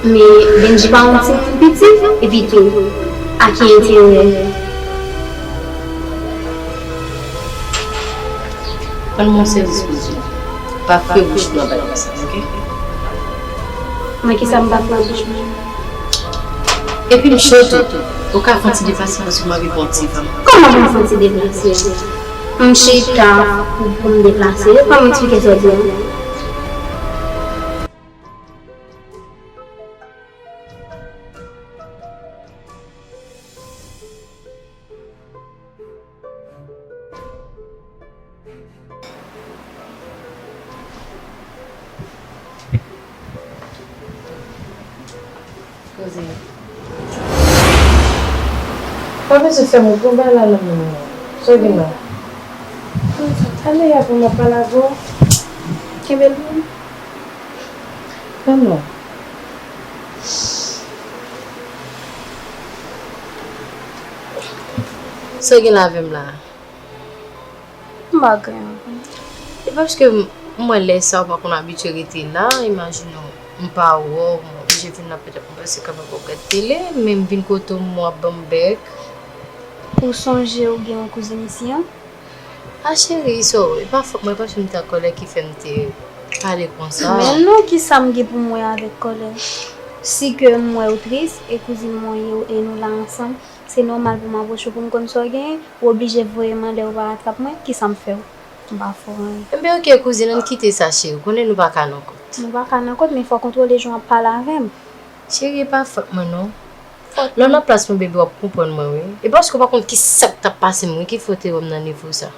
Men Bendji pa yon timoun piti, epi tou, a ki enterè? Ban m yon sèvis pou di w. Pa fre bouch ou nan bagay sa, oke? Nan ki sa m pa fre bouch mwen? Epi m cho tou. Ou ka fè yon ti deplase paske m anvi pran yon ti van. Kòman pou m fè yon ti deplase? M chita pou, pou m deplase. Kòman m eksplike sa w di a? Kouzin. Pa bezwen fè m gwo bagay la nan men mwen. Sa w gen la? Ale, apre m ap pale avè w. Kenbe l pou mwen. Non, non. Sa w gen la avè m la? M pa gen anyen. E paske m, m wè lè sa w pa konn abitye rete la, imajine w, m pa wè w, m oblije vin la petèt mwen panse kapab w ap gad tele, men m vin kote w, m wè w ap ban m bèk. Ou sonje w gen yon kouzin isi an? A cheri, so, e pa fòt mwen, e pa fòt m te an kòlè ki fè m te pale konsa. Men non, ki sa m gen pou m wè avèk kòlè? Si ke m wè w tris, e kouzin mwen ye w, e nou la ansanm, se nòmal pou m apwoche w pou m konn sa w genyen, ou oblije voye m anlè, ou pa atrap mwen, ki sa m fè w? M pa fè w anyen. Enben, oke, kouzin, ann kite sa, cheri, ou konnen nou pa ka nan kont. Nou pa ka nan kont, men fò w kontwole jan w ap pale avè m. Cheri, e pa fòt mwen, non. Lè w nan plas mwen, baby, w ap konprann mwen, wi. E paske w pa konn ki sa k t ap pase m, wi, ki fè w te wè m nan nivo sa.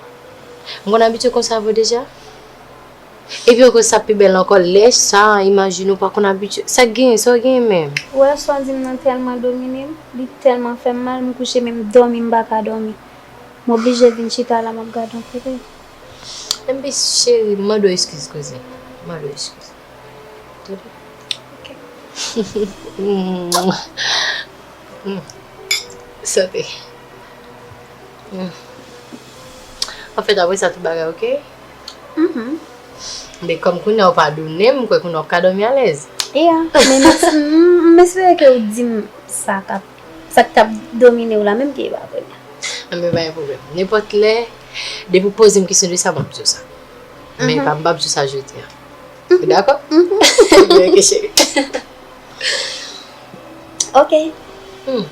M konn abitye konsa avè w deja. Epi ankò, sa pi bèl ankò, lè sa, imajine w pa konn abitye. Sa k genyen, sa w genyen menm? Ou wè sa w di m nan tèlman domine m, li tèlman fè m mal, m kouche, menm dòmi, m pa ka dòmi. M oblije vin chita la, m ap gade yon kote. Enben, cheri, m mande w eskiz, kouzin. M mande w eskiz. Tande? Ok. Mm. Sante. Mm. Anfèt, apre sa, tout bagay oke? Mhm. Men kòm kounye a ou padone m, m kwè kounye a w ka dòmi alèz. Ya, men m, m, m espere ke w di m sa k ap, sa k t ap domine w la, menm ke e pa vre. Enben, pa gen pwoblèm. Nenpòt lè, depi w poze m kesyon de sa, m ap di w sa. Men pa, m p ap di w sa jodi a. Ou dakò? Mhm. Ebyen, oke, cheri. Ok. Hmm.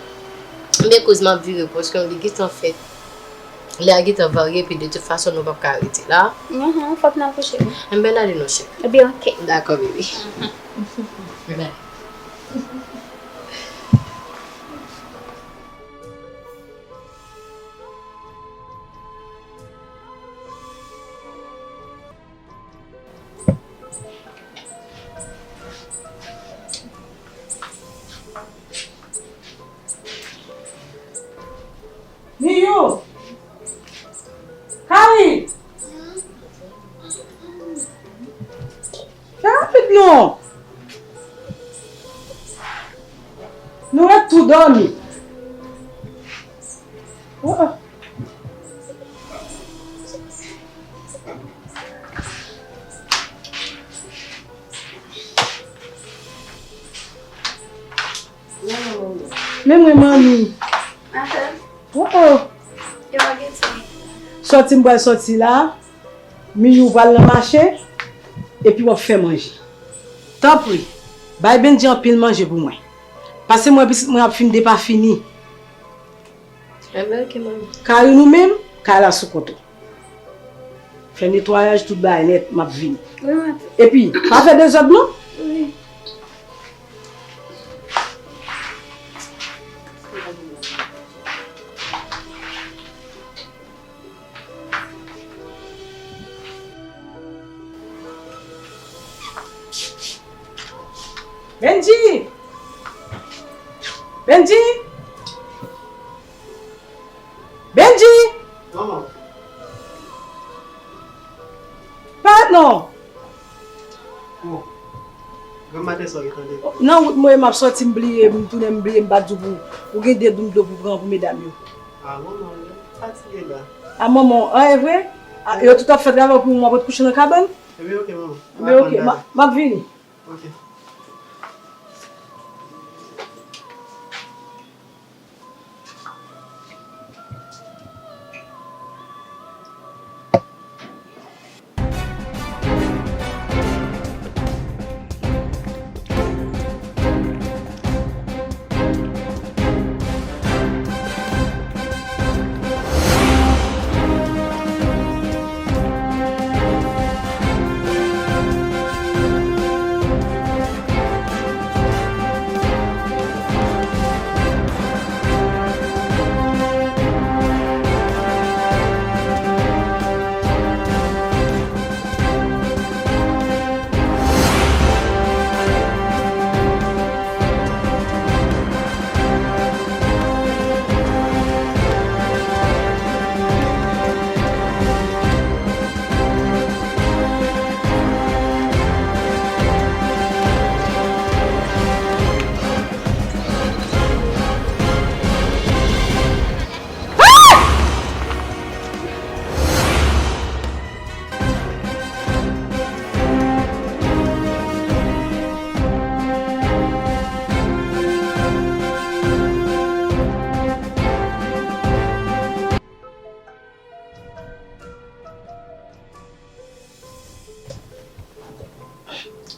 Men kouz m ap vire, paske li gentan fèt. Lè a gentan varye, epi de tout fason, nou p ap ka rete la. Mhm, fòk n al kouche. Enben, n ale non, cheri. Ebyen, ok. Dakò, baby. Bye. Miyou! Kari! Fè rapid non! Nou ret tou dòmi. Oh, oh. Men mwen, manmi. Atò. Oh, oh. Yo, pa gen ti. Sòti m pral sòti la. Miyou pral nan mache. Epi w ap fè manje. Tanpri, bay Bendji anpil manje pou mwen. Pase mwen, pitit mwen ap fin depafini. Enben, oke, manmi. Kari nou menm, kay la sou kont ou. Fè netwayaj, tout bagay nèt, m ap vini. Wi, matant. Epi, pa fè dezòd non. Wi. Bendji! Bendji! Bendji! Manman. Parèt non! Oh. Granm maten sa w ye tande? Nan wout mwen, m ap sòti, m bliye, m tounen, m bliye, m pa di w pou ou gen de doum dlo pou pran pou medam yo. Ah, manman, ou fatige la. Ah, manman, an e vre? Ah, yo tout ap fè travay pou mwen, mwen ret kouche nan kabann? Ebyen, oke, manman. Ebyen, oke, m ap vini. Oke.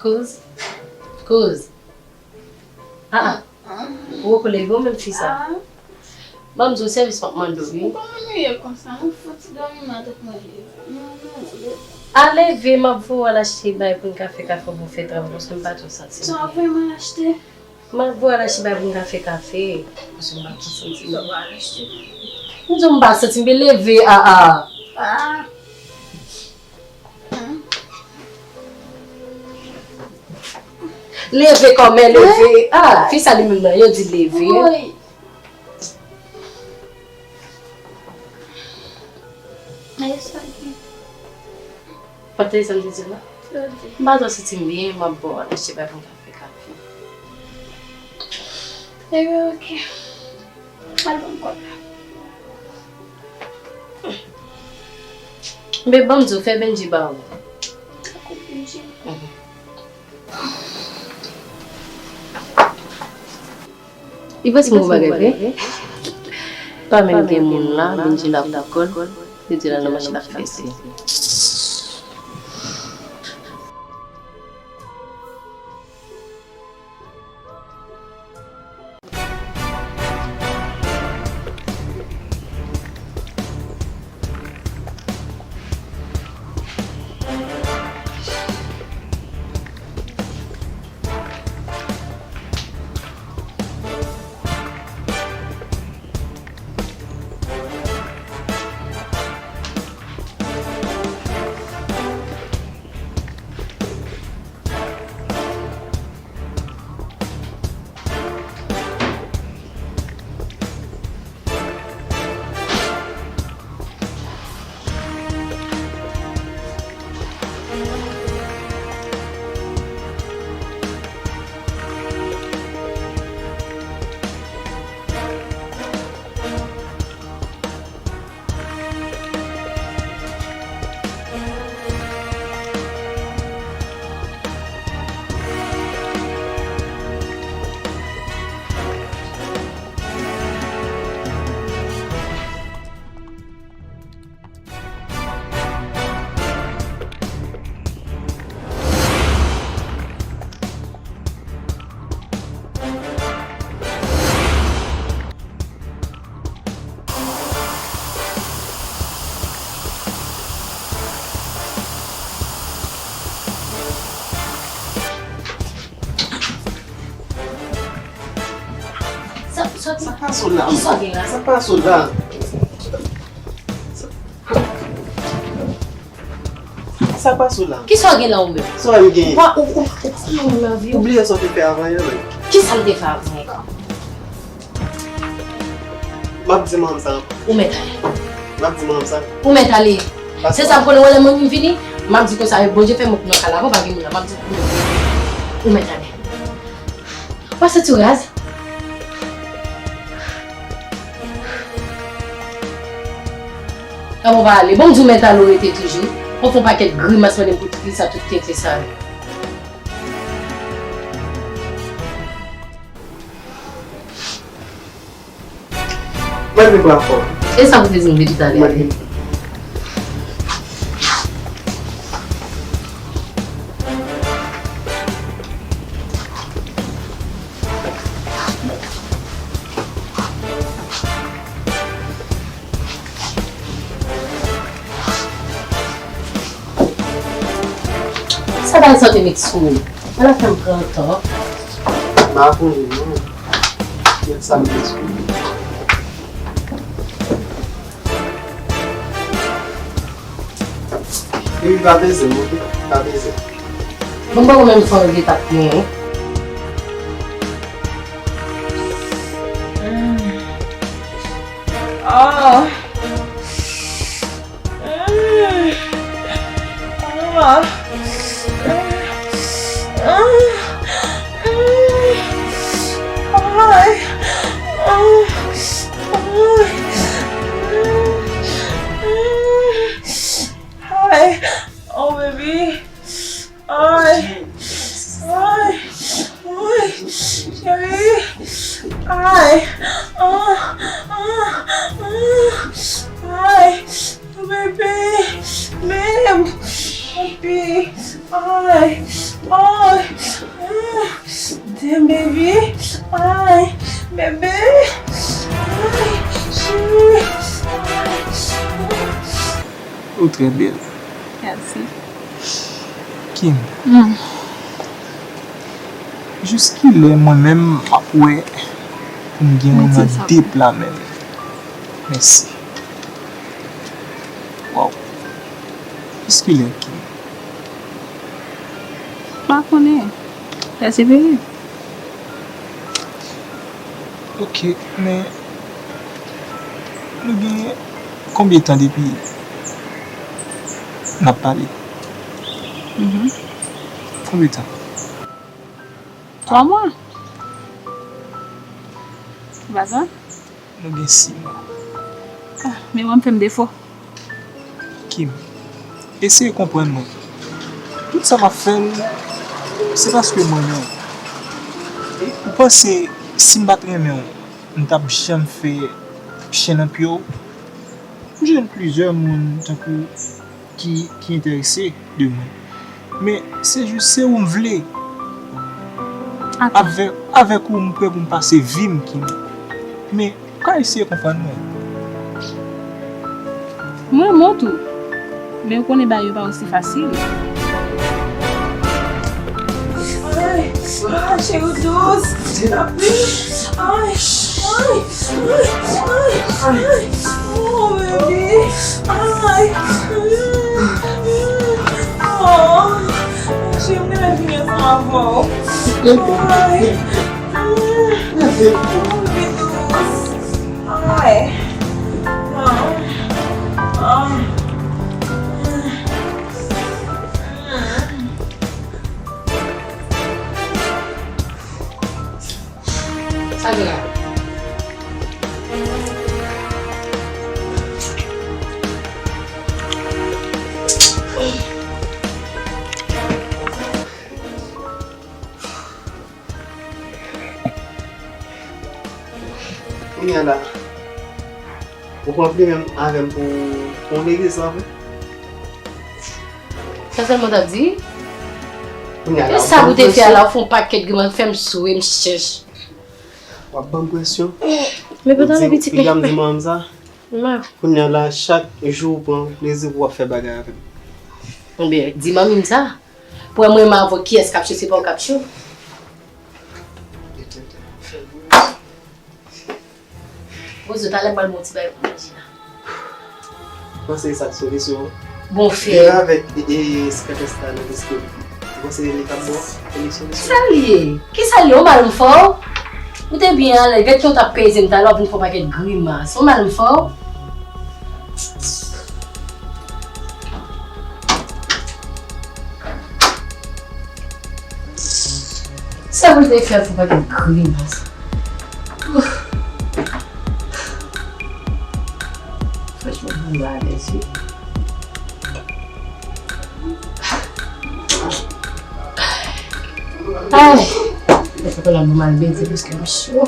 Kouz. Kouz. Ah, ah. Ou poko leve w menm fi sa? Ah. Ban m di w sèvis m ap mande w, wi. Ou kòman nou ye konsa? Nou fouti dòmi nan tèt mwen leve. Non, non, leve. A leve, m ap voye w al achte bay pou n ka fè kafe pou w fè travay, paske m pa twò santi m byen. Sa w ap voye m al achte? M ap voye w al achte bay pou n ka fè kafe, paske m pa twò santi m byen. Sa w al achte? M di w m pa santi m byen, leve, ah, ah. Ah. Leve kòmè, leve. Ah, fi sa li menm nan, yo di leve. Woy. Ayo sa gen. Pòte sa m te di w la? Sa w di? M pa twò santi m byen, m ap ba w al achte bay pou m ka fè kafe. Ebyen, oke. Al ban m kòb la. Men ban m di w, fè Bendji ba ou. Dakò, Bendji. Mhm. Li panse m gon bagay vre? Pa menm gen moun la, Bendji la pou kò l. Li di l al nan machin ak fè eseye. Sa, sa, sa pa sou la. Kisa w gen la? Sa pa sou la. Kisa w gen la ou menm? Sa w gen? Wa, ou, ou, ou, ou, ou, ou, ou bliye sa w te fè avan yè, menm. Kisa m te fè avan yè? M ap di manm sa. Ou mèt ale. M ap di manm sa. Ou mèt ale. Se sa m konnen, wè lè mwen vini, m ap di konsa, Bondye fè mwen nan kay la, avan pa gen moun la, m ap di ou mèt ale. Ou mèt ale. Ou pa santi w raz? Avan w pa ale. Bon, m di w mèt ale, ou rete toujou. Ou fè yon pakèt grimas, mande m pou tout sa, tout tenten sa yo. Mwen vin pran fò. E sa pou te di m vin talè? Mwen vin. Sa bay sante met sou ou. Ala fè m pran tan. M pa konnen non. Met sa met sou ou. Wi, pa peze m, oke? Pa peze m. Bon, m poko menm fè yon etap mwen. Ah. Ay, oh baby. Ay, ay, ay, cheri. Ay, ah, ah, ah. Ay, baby. Babe. Papi. Ay. Ay, damn, baby. Ay, bebe. Ay, cheri. Ou trè bèl. Mèsi. Kim, hmm, jiskilè mwen menm m ap wè pou m gen yon nan de pla menm? Mèsi. Waw. Jiskilè, Kim? M pa konnen. Pèsevere. Ok, men nou gen konbyen tan depi n ap pale? Mhm. Konbyen tan? Twa mwa. Ou pa sa? Nou gen sis mwa. Ah, men w ap fè m defo. Kim, eseye konprann mwen. Tout sa m ap fè l, se paske m renmen w. E ou panse si m pa t renmen w, m t ap janm fè chen nan pye w? M jwenn plizyè moun tankou ki, ki enterese de mwen. Men se jis se ou m vle. Atann. Avèk, avèk ou, m prè pou m pase vi m, Kim. Men ou ka eseye konprann mwen. M renmen w tou. Men ou konnen bagay yo pa osi fasil. Ay, ay, cheri dous. Ay, ay, ay, ay, ay. Oh, baby. Ay. Oh, cheri, m te vin ansanm avè w. Ay. Oh, baby dous. Ay. Ah. Ah. Sa gen la? Kounye a la, ou pran pli menm avè m pou, pou yon legliz la vre? Sa sèlman w t ap di? Kounye a la, e sa pou te fè a la, ou fè yon pakèt grimas, fè m swe, m chèch. W ap ban m presyon. Men pandan pitit, piga m di manman m sa. Kounye a la, chak jou ou pran plezi pou w ap fè bagay avè m. Ebyen, di manmi m sa. Pou wè mwen menm avè w, kiyès k ap cho, se pa ou k ap cho. Poze w, talè m pral ba w ti bagay pou manje la. Ou panse e sa k solisyon an? Bon, frè. Vin avèk, e, e, Skètès la nan lespri m. Ou panse li ka bon? Se li k solisyon? Sa l ye? Kisa l ye? Ou mal m fè w? Ou te byen alèz, gade jan w t ap peze m talè, w ap vin fè yon pakèt grimas. Ou mal m fè w? Sa pou l te fè pou pa gen grimas. Franchman, m pa alèz wi. Ay, mwen pa la pou m al beze paske m cho.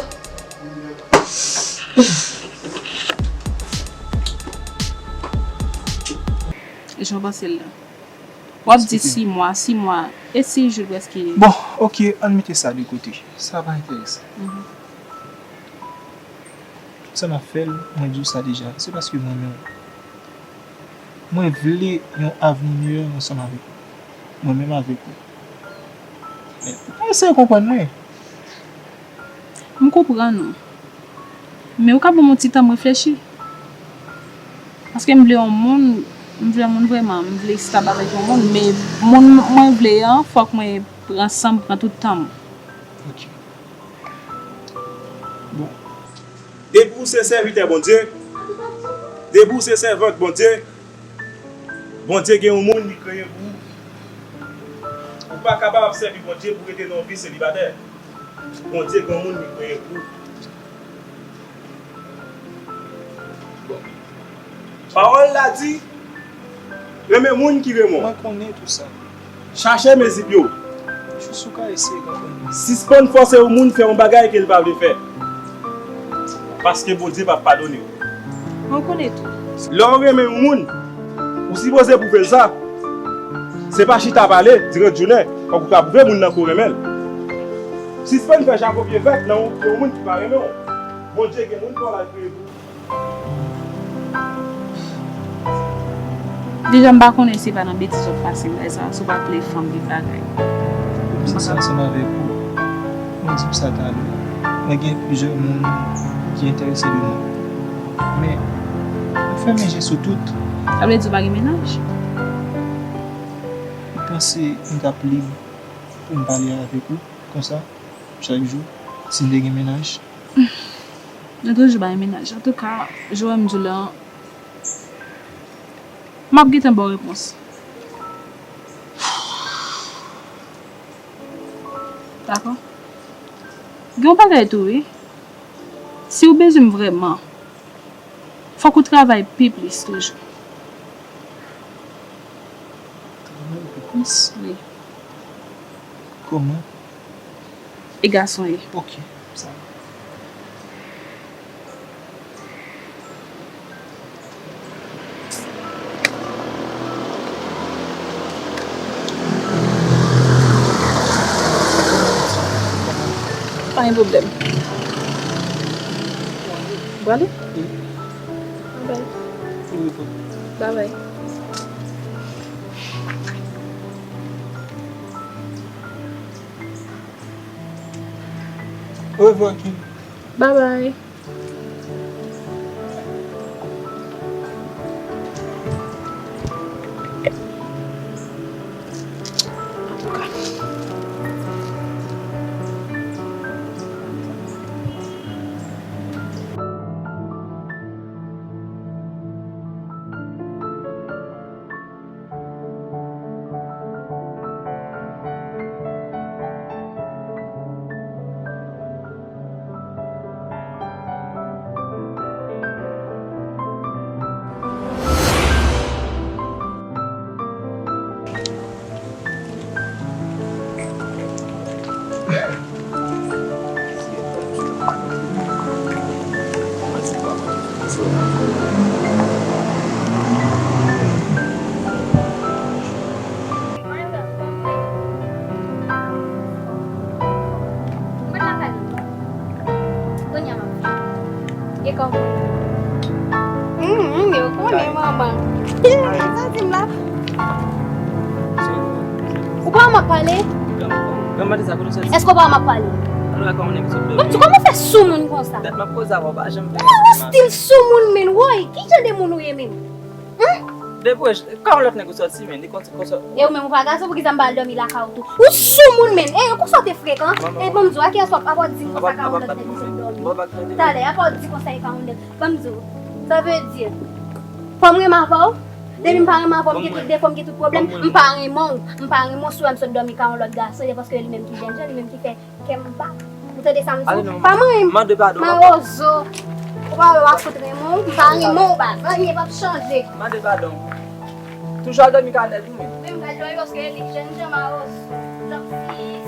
Jan w panse l la? W ap di sis mwa, sis mwa, e sis jou prèske. Bon, ok, ann mete sa de kote. Sa pa enterese. Mhm. Tout sa m ap fè l, mwen di w sa deja, se paske mwen menm, mwen vle yon avni meyè ansanm avèk ou. Mwen menm avèk ou. Eseye konprann mwen. M konprann ou. Men ou ka ban m yon ti tan m reflechi. Paske m vle yon moun, m vle yon moun vrèman, m vle estab avèk yon moun, men moun mwen vle an, fòk mwen pran san m, pran tout tan m. Ok. Bon. Depi w se sèvitè Bondye, depi w se sèvant Bondye, Bondye gen yon moun li kreye pou ou. Ou pa kapab ap sèvi Bondye pou w rete nan yon vi selibatè. Bondye gen yon moun li kreye pou ou. Bon. Pawòl la di, renmen moun ki renmen w. Mwen konnen tou sa. Chache mezip yo. Jis ou ka eseye konprann mwen. Sispann fòse yon moun fè yon bagay ke l pa vle fè. Paske Bondye p ap padone w. Mwen konnen tou. Lè w renmen yon moun, ou sipoze pwouve l sa. Se pa chita pale, dirèk jounen, fòk ou ka pwouve moun nan ke w renmen l. Sispann fè chak kopye fèt nan yon, yon moun ki pa renmen w. Bondye gen moun pa w la l kreye pou ou. Deja m pa konnen si se pa nan betiz w ap pase bagay sa, si w pa vle fanm vin bagay. Mwen sanse ansanm avèk ou. Mwen di m sa talè. Mwen gen plizyè moun ki enterese de mwen. Men, mwen fèmen je sou tout. Sa vle di w pa gen mennaj? Ou panse m t ap lib pou m pale avèk ou konsa, chak jou, si m te gen mennaj? Nou toujou bay mennaj. Antouka, jan w wè m di w la, m ap gentan ba w repons. Dakò? Gen yon bagay tou, wi. Si w bezwen m vrèman, fòk ou travay pi plis toujou. Travay pi plis? Wi. Kòman? E gason ye. Ok, sa va. Pa gen pwoblèm. Ou prale? Babay. Babay. Orevwa, Kim. Babay. Mwen la kay mwen. Kounye a m ap fè. E kòman? Hum, hum, yo konnen manman. Sa di m la. Ou pa wè m ap pale? Èske ou pa wè m ap pale? Bon, m di, kòman w fè sou moun konsa? Ou still sou moun, men, woy, ki jan de moun ou ye menm? Hum? Depi w wè, kòman lòt nèg ou sòti, men, li konn konsa. E ou menm ou pa gason, poukisa m pa al dòmi lakay ou tou? Ou sou moun menm. E konsa w te frekan. E ban m di w, a kiyès w ap, apa w di konsa ka yon lòt nèg ou sot dòmi? Talè, apa w di konsa e ka yon lòt. Ban m di w. Sa vle di, fò m renmen avè w? Depi m pa renmen avè w, m gen tout defo, m gen tout pwoblèm, m pa renmen w. M pa renmen w si w wè m sot dòmi ka yon lòt gason, se paske li menm ki jènjan, li menm ki fè kè m ba. Ou tande sa m di w? Pa manyen m. Mande padon. Mawozo. Ou pa wè w ap fout renmen w? M pa renmen w, ou pa zanmi, p ap chanje. Mande padon. Toujou al dòmi ka nèg ou menm. Men m ka dòmi paske li jènjan mawozo. Jan fis.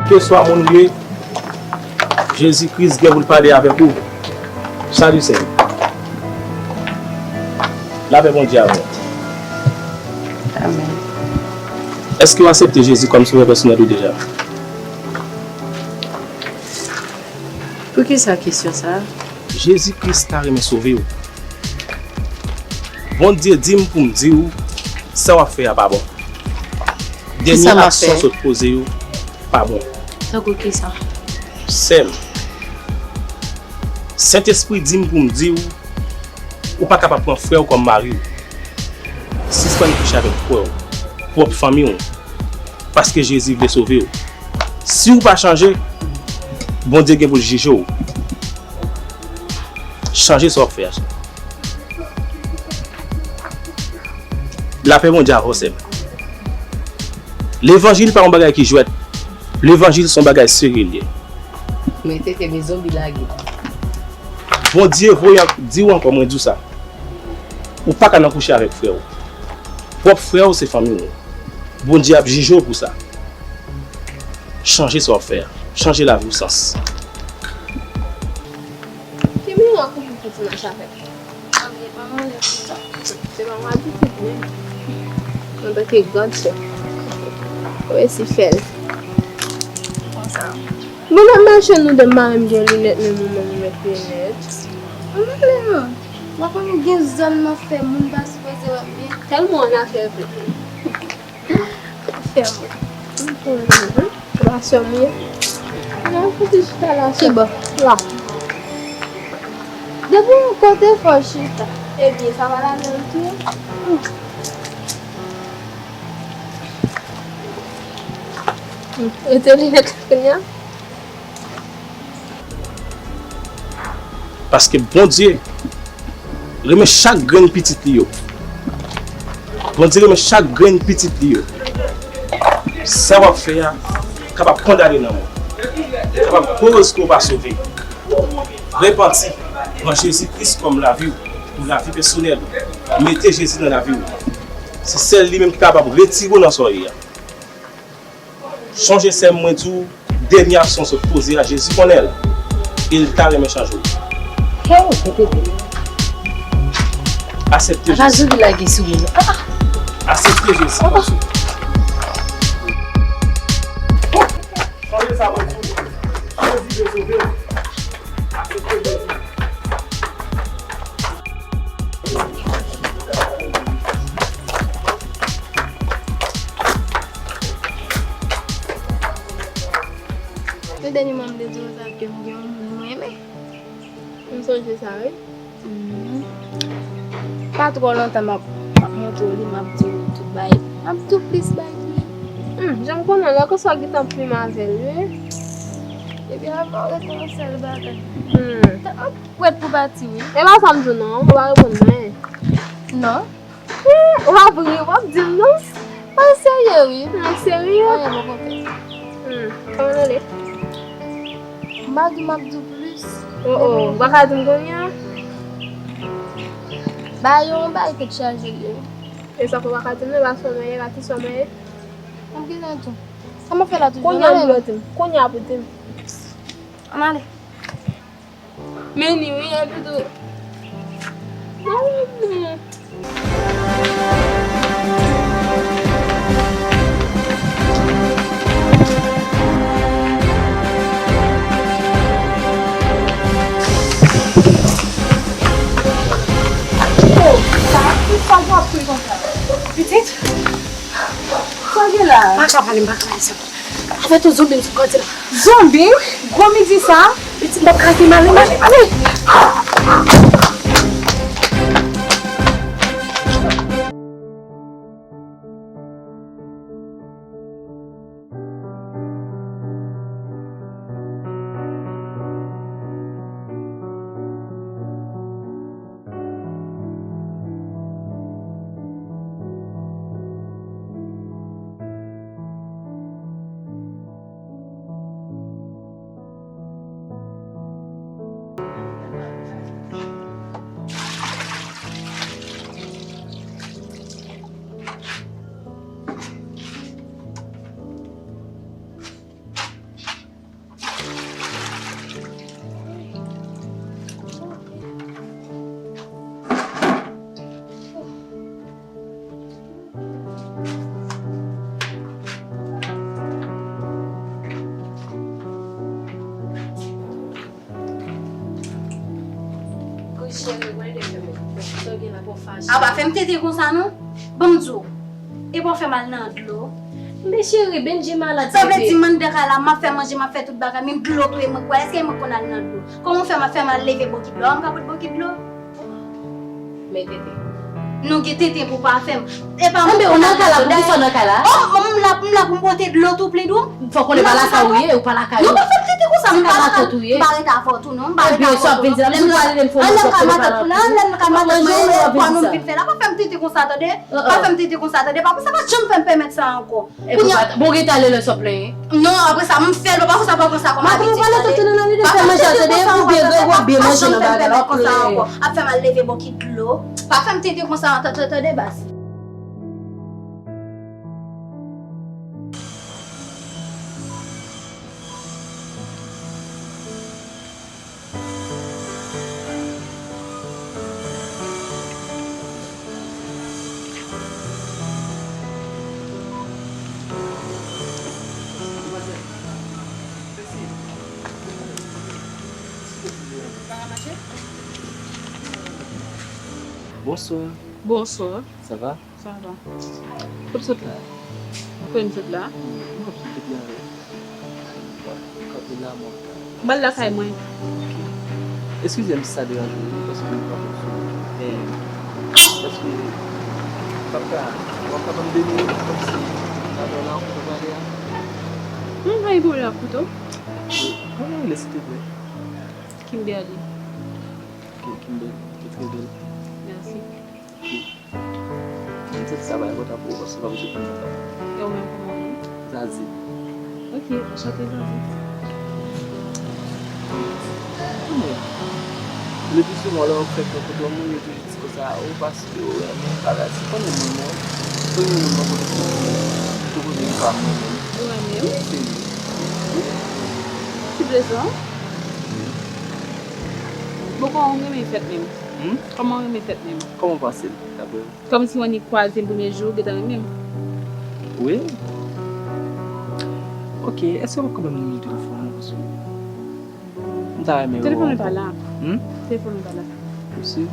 Keswa moun ou ye, Jezi Kris gen pou l pale avèk ou. Salut sè m. Lapè Bondye avè w. Amèn. Èske w aksepte Jezi kòm Sovè pèsonèl ou deja? Poukisa kesyon sa a? Jezi Kris ta renmen sove w. Bondye di m pou m di w, sa w ap fè a pa bon. Dènye aksyon w sot poze yo pa bon. Tankou kisa? Sè m, Sentespri di m pou m di w, ou pa kapab pran frè w kòm mari w. Sispann kouche avèk frè w, pwòp fanmi w, paske Jezi vle sove w. Si w pa chanje, Bondye gen pou l jije w. Chanje sa w ap fè a. Lapè Bondye avè w, sè m. Levanjil pa yon bagay ki jwèt. Levanjil se yon bagay serye l ye. Men Tete, men zonbi lage. Bondye voye an-, di w ankò, mwen di w sa. Ou pa ka nan kouche avèk frè w. Pwòp frè w se fanmi w. Bondye ap jije w pou sa. Chanje sa w ap fè a. Chanje lavi w sans. Ki mirak ou pou fè ti mache avèk? Ann, e pa mwen menm. Se pa mwen abitid menm. Antanke gad sè. Ou resi fè l. Konsa. Bon, n ap mache nou de, m pa menm gen linèt, men mwen menm mwen met linèt. Ann ale non. W ap wè nou gen zòn nan fè moun pa sipoze wè m byen. Tèlman w annafè vre. Fè mwen. Se pa sè m ye. Non, fout chita la. Ki bò? La. Depi yon kote fò chita. Ebyen, sa pa la menm tou. Rete linèt la kounye a. Paske Bondye renmen chak grenn pitit li yo. Bondye renmen chak grenn pitit li yo. Sa w ap fè a kapab kondane nanm ou. Kapab koz ke w pa sove. Repanti. Pran Jezi Kris kòm lavi w, pou lavi pèsonèl ou. Mete Jezi nan lavi w. Se sèl li menm ki kapab retire w nan sa w ye a. Chonje sè m, mwen di w, dènye aksyon w sot poze a, Jezi konnen l. E l ta renmen chanje w. Hey, Tete. Aksepte Jezi. Lage sou moun. Ah! Aksepte Jezi kòm sovè. Chonje sa mwen di w. Jezi vle sove w. Aksepte Jezi. Se dènye mwa m te di w sa ke m gen yon moun mwen renmen. M sonje sa, wi. Mhm. Pa twò lontan m ap, m ap montre w li, m ap di w tout bagay. M ap di w plis bagay ki. Hmm, jan m konnen w, lè konsa w gentan plim avè l, wi. Epi avè w rete yon sèl bagay. Hmm. Tèlman prèt pou pati, wi. E pa sa m di w non, ou pa reponn mwen. Non. Hmm, w ap ri, w ap di m non. Mwen serye, wi. Mwen serye? Anyen poko fèt. Hmm, kòman nou rele? M pa di m ap di w plis. Oh, oh, ou pa ka di m kounye a? Ba yo yon bagay tèt chaje l ye. E sa k ou pa ka di m nan, e pa sòmèye, e pa ti sòmèye. M gentan tou. Sa m ap fè la toujou? Kounye a pou di m. Kounye a pou di m. Ann ale. Men ni wi, epi tou. Oh, sa, ki sa w ap fè konsa? Pitit? Sa w gen la? Pa ka pale, m pa ka pale sa. Avè tout zonbi m sou kò di la. Zonbi? Gwo midi sa? Pitit, m p ap ka rete m ale, m ale, m ale. Cheri, mwen te fè mwen. Sa w gen la pou fache. A, pa fè m tenten konsa non. Ban m di w. E pa w fè m al nan dlo. Men cheri, Benji malad. Sa vle di m anndan kay la, m ap fè manje, m ap fè tout bagay, men dlo touye mwen. Kwa, èske mwen konn al nan dlo? Kòman w fè m, fè m al leve bokit dlo? M ka pot bokit dlo? Men tenten. Nou gen tenten pou pa fè m. E pa mwen. Enben, ou nan kay la, poukisa w nan kay la? Oh, m la, m la pou m pote dlo tou plen dlo. Fò konnen pa lakay ou ye, ou pa lakay ou. Non, pa fè m tenten konsa. M pa ret avè w tou, non. M pa ret avè w tou, non. Lè m ka matant pou la, lè m ka matant pou la, lè m ka matant mwen, e, kò nou m vin fè la. Pa fè m tenten konsa, tande. Pa fè m tenten konsa, tande. Papa, sa pa janm fè m pèmèt sa ankò. Kounye a, bon, gen talè lè sòp la, hein. Non, apre sa, m fè l, papa, konsa, pa konsa, kòm abitid, tande. Pa fè m tenten konsa ankò, tande. Pa janm fè m pèmèt konsa ankò. Ap fè m al leve bokit dlo. Pa fè m tenten konsa ankò, tande, baz. Bonsoir. Bonsoir. Ça va? Sa va. Kot w sot la? Kote m sot la? Non, m sot la, wi. Kanpe la, mwen. M al lakay mwen. Ok. Eskize m si sa deranje w, wi, paske m pa konn sou. Men, paske, papa, w ap ka ban m de minit, kòmsi, nan lè la, w konn pale a? Hmm, pa gen pwoblèm, ap koute w. Kòman w rele, silteplè? Kimberly. Ok, Kimberly, te trè bèl. Mèsi. Ok. M santi sa pa enpòtan pou ou, paske w pa bezwen konn sa. E ou menm, kòman w rele? Zazi. Ok, anchante, Zazi. Konnen, le pli souvan, lè w fèk rankontre yon moun, yo toujou di konsa, ou paske ou renmen bagay. Se konnen moun nan, premye moun mwen konnen ki pwopoze m pa mwen menm. Ou renmen, wi. Serye. Wi. Ti blese, wi. Wi. Bon, kòman w renmen fèt menm? Hmm? Kòman w renmen fèt menm? Kòman w panse l, daprè w? Kòmsi w annik kwaze m premye jou, w gentan renmen m. Wi. Ok, èske w ap ka ban m nimewo telefòn ou, paske m ta renmen wè w ankò. Telefòn ou pa la. Hmm? Telefòn ou pa la. Ou si?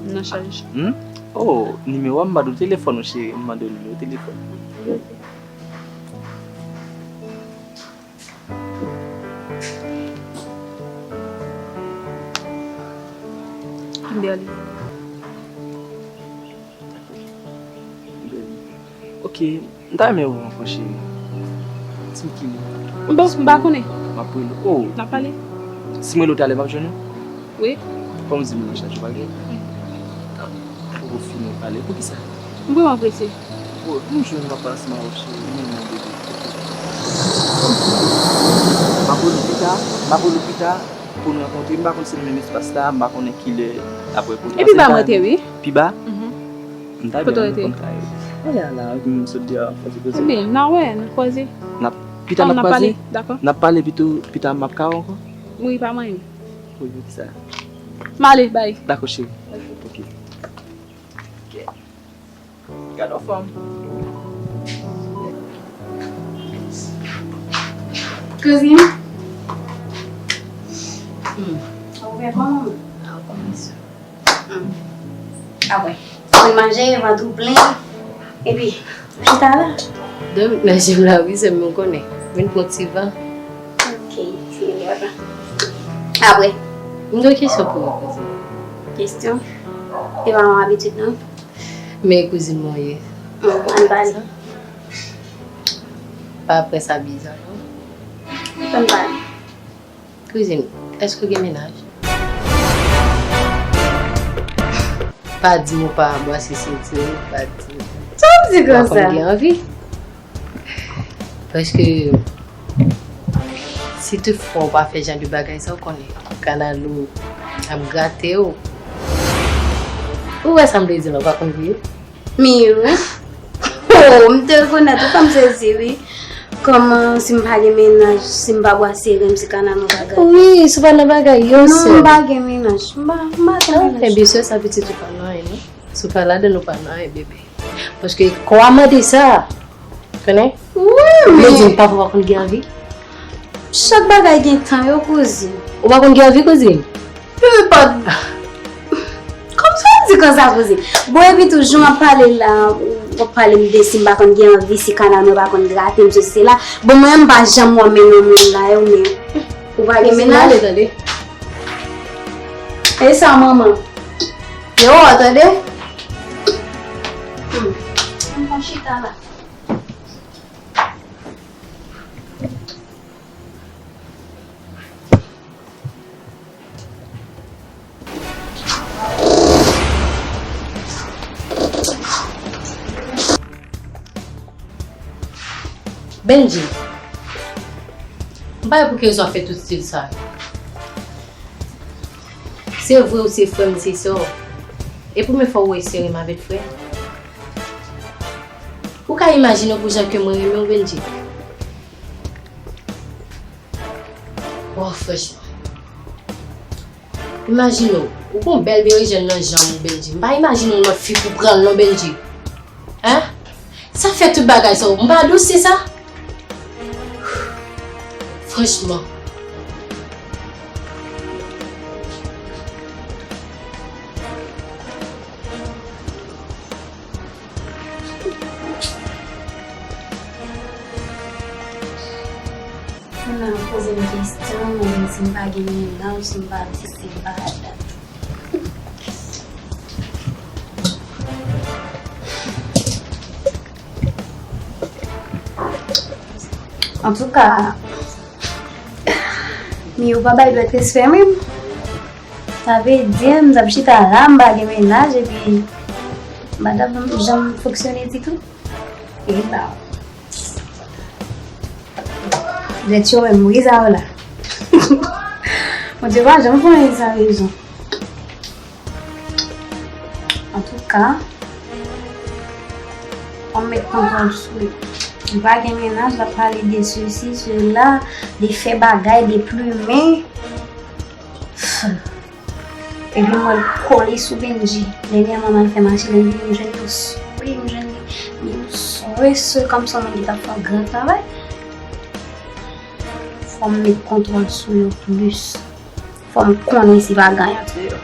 Nan chaj. Hmm? Oh, nimewo a, m mande w telefòn ou, cheri. M mande w nimewo telefòn. Kimberly. Kimberly. Ok, m ta renmen wè w ankò, cheri. Di m kilè. Bon, m pa konnen. M ap rele w. Oh. N ap pale. Si m rele w talè, m ap jwenn ou? Wi. Kòm w di m nan chaj ou pa gen. Wi. Fòk ou fini pale. Poukisa? M vrèman prese. Oh, m jwenn w ap pale ansanm avè w, cheri. M renmen w, bebe. M ap rele w pita. M ap rele w pita pou n rankontre. M pa konn si se nan menm espas la. M pa konnen kilè apre kote. Epi ba mwen te, wi. Pi ba? Mhm. M ta byen renmen konn kay ou. Kote w rete? Ale a la, m sot deyò, fè ti koze. Ebyen, n a wè, n a kwaze. N ap, pita n ap kwaze? Dakò. N ap pale pito, pita m ap ka wè w ankò? Wi, pa manyen. Wi, poukisa? M ale, bay. Dakò, cheri. Ok. Ok. Gade yon fanm. Kouzin. Hmm. Ou fè kòman? Ah, kòman sa? Hmm. Apre, mwen manje, vant ou plen, epi, ou chita la? Dòmi nan je m la, wi, sè m, ou konnen. Vin pran ti van. Ok, se yon bon. Apre? M gen yon kesyon pou ou, kouzin. Kesyon? E pa yon abitid, non? Men kouzin mwen ye. Hmm, ann pale. Pa apre sa bizar, non? Ann pale. Kouzin, èske w gen mennaj? Pa di m ou pa bwase senti w, pa di m. Sa w di konsa? Ou pa konn gen anvi. Paske, si tout fwa ou pa fè jan de bagay sa, ou konnen, kanal ou ap grate w. Ou wè sa m vle di la, ou pa konn vre? Miyo. Oh, m te rekonèt ou, fè m sezi, wi. Kòman, si m pa gen mennaj, si m pa bwase ren, si kanal mwen pa grate? Wi, si w pa nan bagay yo, sè. Non, m pa gen mennaj. M pa, m pa gen mennaj. Ok, byen sè sa, pitit ou pa nan anyen, non. Si w pa ladann, ou pa nan anyen, bebe. Paske kò a mande sa. Konnen? Wi, men. Vle di m pa pou pa konn gen anvi? Chak bagay gen tan yo, kouzin. Ou pa konn gen anvi, kouzin? Pipi pa. Kòmsi w di konsa, kouzin? Bon, epi tou, jan w ap pale la, w ap pale m de si m pa konn gen anvi, si kanal mwen pa konn grate m, sesi, sela. Bon, mwen, m pa janm wè men nan moun la, yo, men. Ou pa gen mennaj? Kouzin, ale, tande. E sa, manman? Yo, tande? Hmm. M pran chita la. Bendji, m pa wè pou ki rezon w ap fè tout stil sa yo. Se vre ou se frè m, se sè w. E premye fwa ou wè sere m avèk frè m. Ou ka imajine w pou jan ke mwen renmen w, Bendji? Bon, franchman. Imajine w, ou gon bèl berejèn nan janm ou, Bendji. M pa imajine yon lòt fi pou pran l non, Bendji. Hein? Sa fè tout bagay sa, m pa dous, se sa? Franchman. Moun nan poze m kesyon, mwen di m pa gen mennaj, si m pa di se bad. Antouka, Miyou pa bay dwèt respè menm. Sa vle di, m t ap chita la, m pa gen mennaj, epi m pa t ap janm fonksyone ditou. E ba. Dèt yo menm, wi, sa yo la. Bondye pa janm konnen sa rezon. Antouka, fò m met kontwòl sou li. Li pa gen mennaj, l ap pale de sesi, sela, de fè bagay, de plimen. Epi m wè l kole sou Bendji. Dènyèman, m al fè mache, m vini, m jwenn yo swe, m jwenn yo swe, swe kòmsi yon moun ki t ap fè yon gran travay. Fò m met kontwòl sou yo plis. Fò m konnen si pa ganyan antre yo.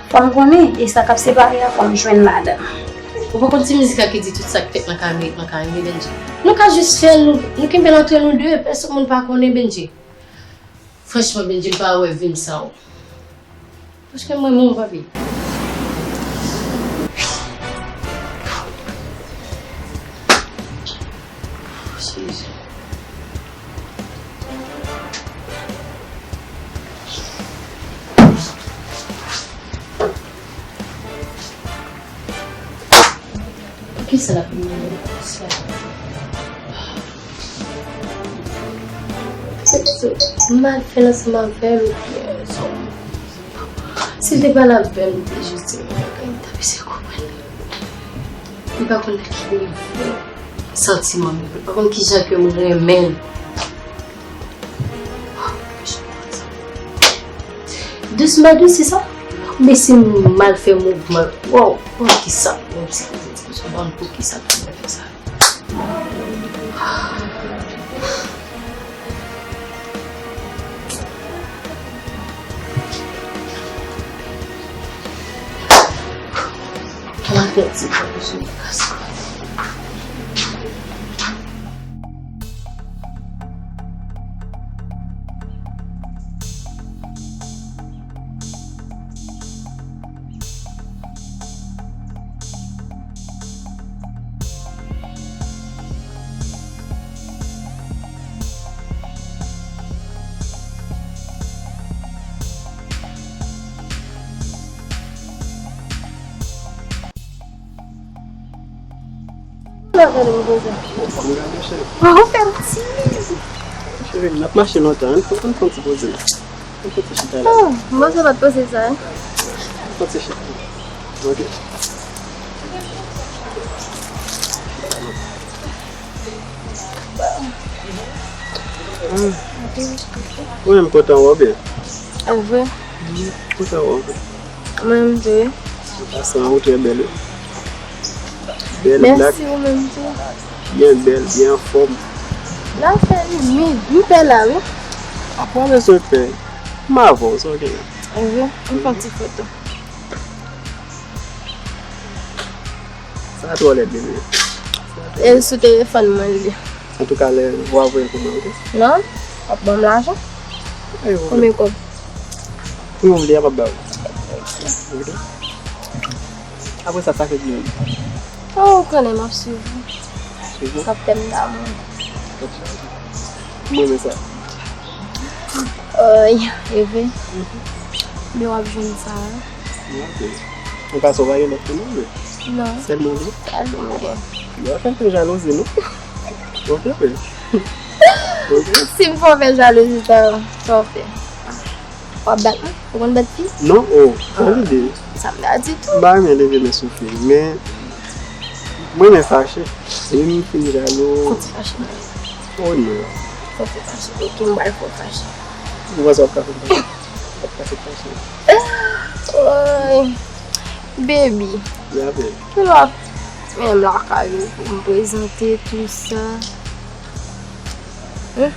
Fò m konnen, e sa k ap separe a, fò m jwenn ladan. Ou pa konn ti mizik la ki di tout sa k fèt nan kay Amerik, nan kay Amerik, Bendji? Nou ka jis fè l, nou, nou kenbe l antre nou de, pèsonn moun pa konnen, Bendji. Franchman, Bendji, m pa wè vi m san ou. Paske mwen menm, papi. Jezi. Poukisa l ap mande m konsa? Se, se, m mal fè l ansanm avè l oubyen sa? Si l te pale avè m, li te jis di m bagay, m t ap eseye konprann li. Li pa konn nan ki nivo santiman m ye, li pa konn kijan ke m renmen l. Dous m pa dous, se sa? Oubyen si m mal fè mouvman? Wow, poukisa? Bon, si se dous m pa konn poukisa m fè sa. Ou fè m timid. Cheri, n ap mache lontan, ann fè, ann fè yon ti poze la. Ann fè ti chita la. Oh, m panse w pa t panse sa, hein? Ann fè ti chita. Ok. Hmm. Ou menm, kontan wè w byen? E vre? Kontan wè w byen. Mwen menm tou, wi. An pasan, ou trè bèl, wi. Bèl blak. Mèsi, ou menm tou. Byen bèl, byen anfòm. L ap fè li, mi, m pè la, wi. A, pa bezwen pè. M avè w, sa w genyen. Wi, m fè yon ti foto. Sa twò lèd, bebe. E sou telefòn mwen li. Antouka, lè w ap voye l pou mwen, ok? Non, w ap ban m lajan. Konbyen kòb? Konbyen kòb? Pou yon vle, a p ap ba ou. Ok. Apre sa, sa fè di menm. Oh, ou konnen m ap swiv ou. Swiv ou? Kaptèn damou. Mwen renmen sa. Oy, e vre. Men w ap jwenn sa. Ok. Ou ka sou vare lòt pou nou, men. Non. Sèl mwen vle? Sèl mwen vle. Yo, fè fè jalouzi, non? Ok, frè. Ok. Si m fè w fè jalouzi, sa, sa w fè? W ap bat mwen? Ou konn bat fi? Non, oh, pa lide. Sa m ta di tou. M pa renmen leve men sou fi, men mwen renmen fache. E m fin jalou. Fò w ti fache, mwen. Oh, non. Fò w ti fache. Ok, m pral fè w fache. Ou panse w ap ka fè m fache? W ap ka fè m fache. Oy. Baby. Ya, baby. Kilè w ap vin lakay ou pou m prezante tou sa? Hein?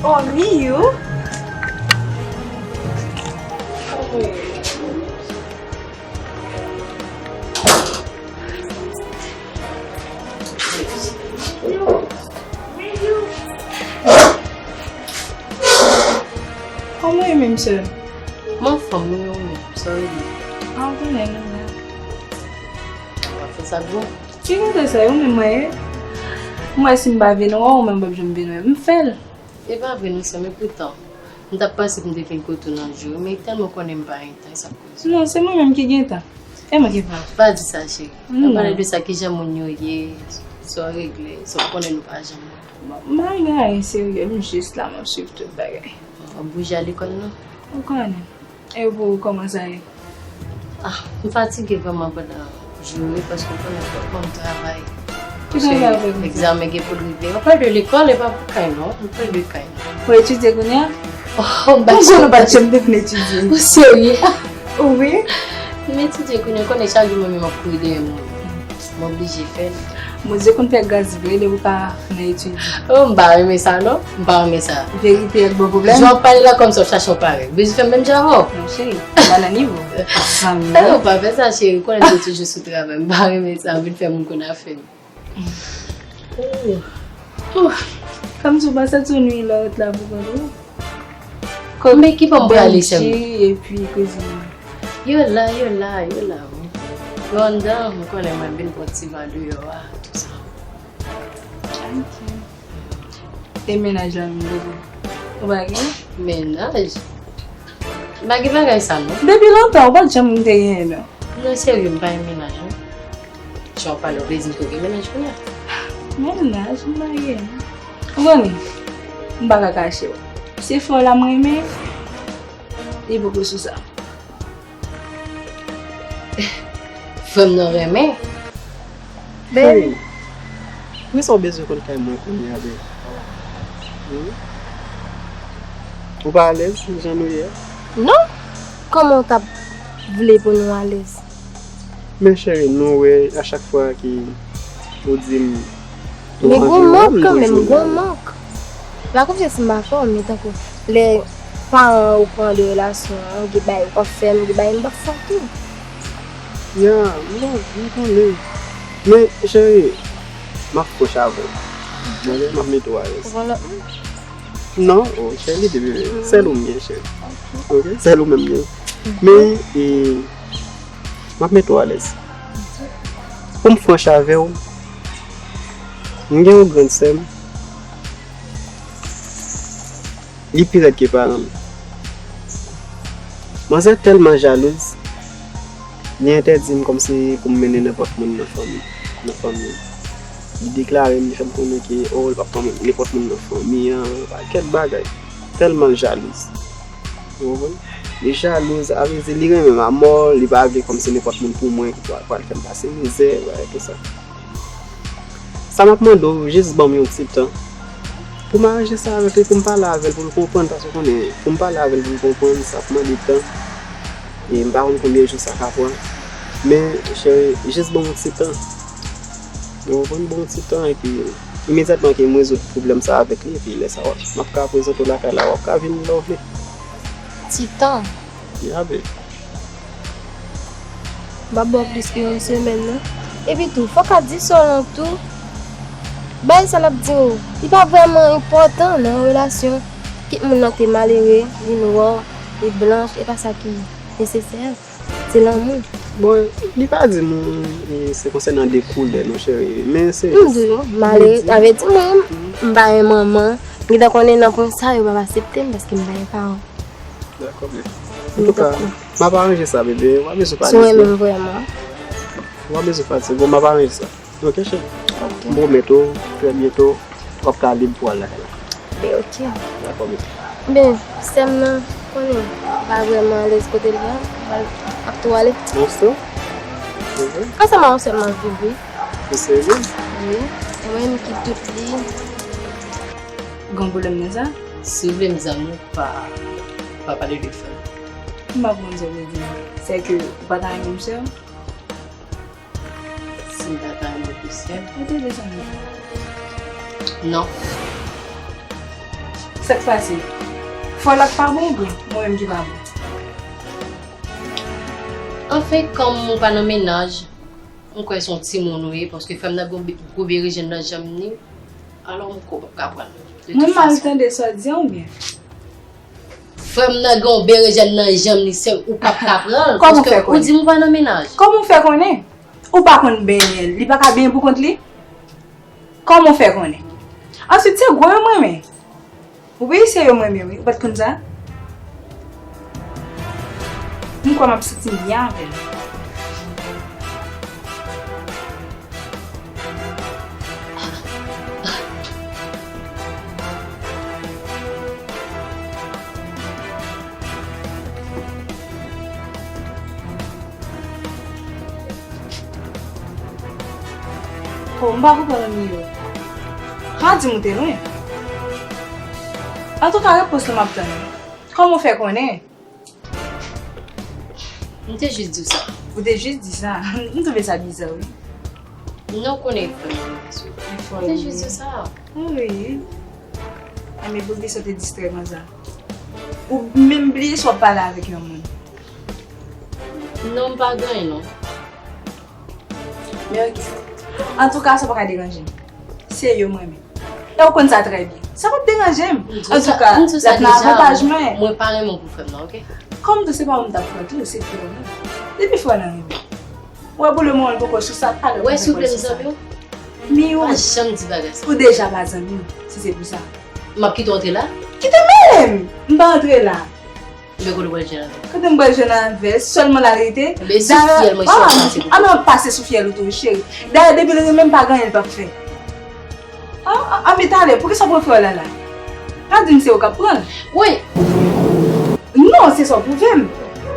Oh, Miyu. Kòman w ye menm, sè? M anfòm, wi, ou menm, sa w ye? A, ou konnen, nou la. W ap fè sa k bon. Ki kote sa, ou menm mwen ye? Mwen, si m pa vin wè w, ou menm p ap janm vin wè m. M fè l. E pa vre non, sè m, epoutan, m t ap panse pou m te vin kote w nan jou yo, men tèlman w konnen m pa gen tan, e sa k koze. Non, se mwen menm ki gen tan. E mwen ki pa. Pa di sa, cheri. Non. Ann pale de sa, kijan moun yo ye, sa w regle, sa w konnen nou pa janm wè. Bon, m pa regle anyen serye, m jis la, m ap swiv tout bagay. W ap bouje al lekòl, non? Ou konnen. E pou ou, kòman sa ye? Ah, m fatige vrèman pandan jou yo, paske w konnen fòk mwen travay. Ki travay w ap fè konsa? Egzamen gen pou l rive. Ou pale de lekòl, e pa pou kay non, ou pale de kay non. Ou etidye kounye a? Oh, m pa... Ou konnen ou pa t janm te konn etidye. Ou serye? Wi. M etidye kounye a, ou konnen chak jou mwen menm m ap kouri dèyè moun. M oblije fè l. Bondye konn fè gras vre lè ou pa nan etid. Oh, m pa renmen sa non. M pa renmen sa. Verite ak bon pwoblèm. Jan w ap pale la kòmsi w ap chache yon parèy. Bezwen fè m menm jan avè w? Non, cheri, m pa nan nivo zanmi. Eh, ou pa fè sa, cheri. Ou konnen m te toujou sou travay. M pa renmen sa. M vin fè moun konn afè m. Ouh. Kòmsi w pa santi w nwi lòt la pou kont ou? Men ki bò m prale, sè m? Bondye epi kouzin. Yo la, yo la, yo la, wi. Yo anndan, m konnen mwen vin pran ti van deyò a, tou sa. Ok. E mennaj la menm, bebe? Ou pa gen? Mennaj? M pa gen bagay sa, non. Depi lontan, ou pa t janm te genyen, non. Non, serye, m pa gen mennaj, non. Jan w pale, w vle di m tou gen mennaj kounye a? Mennaj, m pa gen. Ou konnen, m pa ka kache w. Se fè w la m renmen, li poko sou sa. Frè m nan renmen. Baby. Cheri, poukisa w bezwen konn kay mwen kounye a, baby? Hmm? Ou pa alèz jan nou ye a? Non. Kòman w t ap vle pou nou alèz? Men cheri, nou wè a chak fwa ki ou di m ou anvi wè m, nou jwenn ou. Gon mank. Lakonfyans m pa fè w, men tankou lè paran ou pran de relasyon an, gen bagay ou p ap fè m, gen bagay m p ap fè w tou. Ya, m bon, m konnen. Men, cheri, m ap franch avè w. Mwen, m ap mete w alèz. Ou pran lòt moun? Non, oh, cheri, li te bebe. Sèl ou m gen, cheri. Ok? Sèl ou menm m gen. Men, e, m ap mete w alèz. Pou m franch avè w, m gen yon grann sè m. Li pi rèd ke paran m. Manzè tèlman jalouz, li entèdi m kòmsi pou m mennen nenpòt moun nan fanmi, nan fanmi l. Li deklare m, li fè m konnen ke, oh, li p ap pran nenpòt moun nan fanmi an, pakèt bagay. Tèlman l jalouz. Ou konprann? Li jalouz, sa vle di li renmen m amò, li pa vle kòmsi nenpòt moun pou mwen ki pral, pral fè m pase mizè, bagay konsa. Sa m ap mande w, jis ban m yon ti tan. Pou m aranje sa avèk li, pou m pale avè l, pou l konprann, paske w konnen, pou m pale avè l, pou l konprann, sa ap mande tan. E m pa konn konbyen jou sa ka pran. Men, cheri, jis ban m yon ti tan. Ou konprann, ban m yon ti tan, epi imedyatman ke m rezoud pwoblèm sa avèk li, epi lè sa w ap, m ap ka prezante w lakay la, w ap ka vin lè w vle. Ti tan. Ya, babe. M p ap ba w plis ke yon semèn, non. Epi tou, fò w ka di sa w lan tou. Bay sa l ap di w, li pa vrèman enpòtan nan yon relasyon. Kit moun nan te malere, li nwa, li blanch, e pa sa ki nesesè. Se lanmou. Bon, li pa di nou, e, se konsènan de koulè, non, cheri. Men se... M di w, malere, sa vle di mwen, m pa yon manman. M gentan konnen nan pwen sa, yo p ap aksepte m paske m pa yon paran. Dakò, men. Antouka, m ap aranje sa, bebe. Ou pa bezwen fatige. Si w renmen m vrèman. Ou pa bezwen fatige. Bon, m ap aranje sa. Ok, cheri. Ok. M pwomèt ou, trè byento, w ap ka lib pou w al lakay la. Ben, ok. Dakò, bebe. Ben, sè m nan, konnen, pa vrèman alèz kote l ye, l ap tou ale. Monstro? Mhm. Ansanm ak yon sè m ap viv, wi. Ou serye? Wi. E mwen menm ki tout li. Gen pwoblèm nan sa? Si w vle m zanmi w, pa, pa pale de frè m. M pa konprann sa w vle di. Sèke ou pa ta renmen m sè w? Si m ta ta renmen w pou sè m. Ou te vle zanmi? Non. Sa k pase? Frè w la k pa bon oubyen mwen menm ki pa bon? Anfen, kòm ou pa nan mennaj, m kwè se yon timoun ou ye, paske frè m nan gwo be-, gwo berejèn nan janm ni, alò m kwè w p ap ka pran l. De tout fason. Mwen mal tande sa w di an oubyen? Frè m nan gen yon berejèn nan janm li, sè, ou p ap ka pran l, paske ou di m ou pa nan mennaj. Kòman w fè konnen? Ou pa konn benyen l, li pa ka benyen pou kont li? Kòman w fè konnen? Answit, se gwo yo m renmen. Wi, se yo m renmen, wi. Ou pa t konn sa? M kwè m ap santi m byen avè l. Oh, m pa konprann anyen yo. Pa di m ou te lwen. Antouka, repons lan m ap tann. Kòman w fè konnen? M te jis di w sa. Ou te jis di sa? M twouve sa biza, wi. Non, w konnen e fò l ye, sou. E fò l ye. M te jis di w sa. Wi. Enben, pou ki sa w te distrè konsa? Ou menm bliye si w ap pale avèk yon moun? Non, m pa gen anyen, non. Men ok. Antouka, sa pa ka deranje m. Se yo m renmen. E ou konn sa trè byen. Sa p ap deranje m. Antouka, l ap nan avantaj mwen. Mwen pa renmen w pou frè m nan, ok? Kòm tou se pa mwen m t ap fè tou, se frè w lan. Depi frè w lan renmen w. Wè, pou lemoman, l poko sou sa, talè w konn pral sou sa. Wè, souple, m zanmi w. Mi ou. Pa janm di bagay sa. Ou deja pa zanmi m, si se pou sa. M ap kite w antre la? Kite m ale m! M pa antre la. Ebyen, kote w pral jwenn avè l? Kote m pral jwenn avè l? Sèlman la l rete. Ebyen, sou fyèl mwen, si w ap pase pou... Ah non, pase sou fyèl ou tou, cheri. Dayè, depi l renmen m, pa gen anyen l p ap fè. Ah, ah, ah, men talè, poukisa w pran frè w la la? Pa di m se ou k ap pran l. Wi. Non, se sa w pwouve m.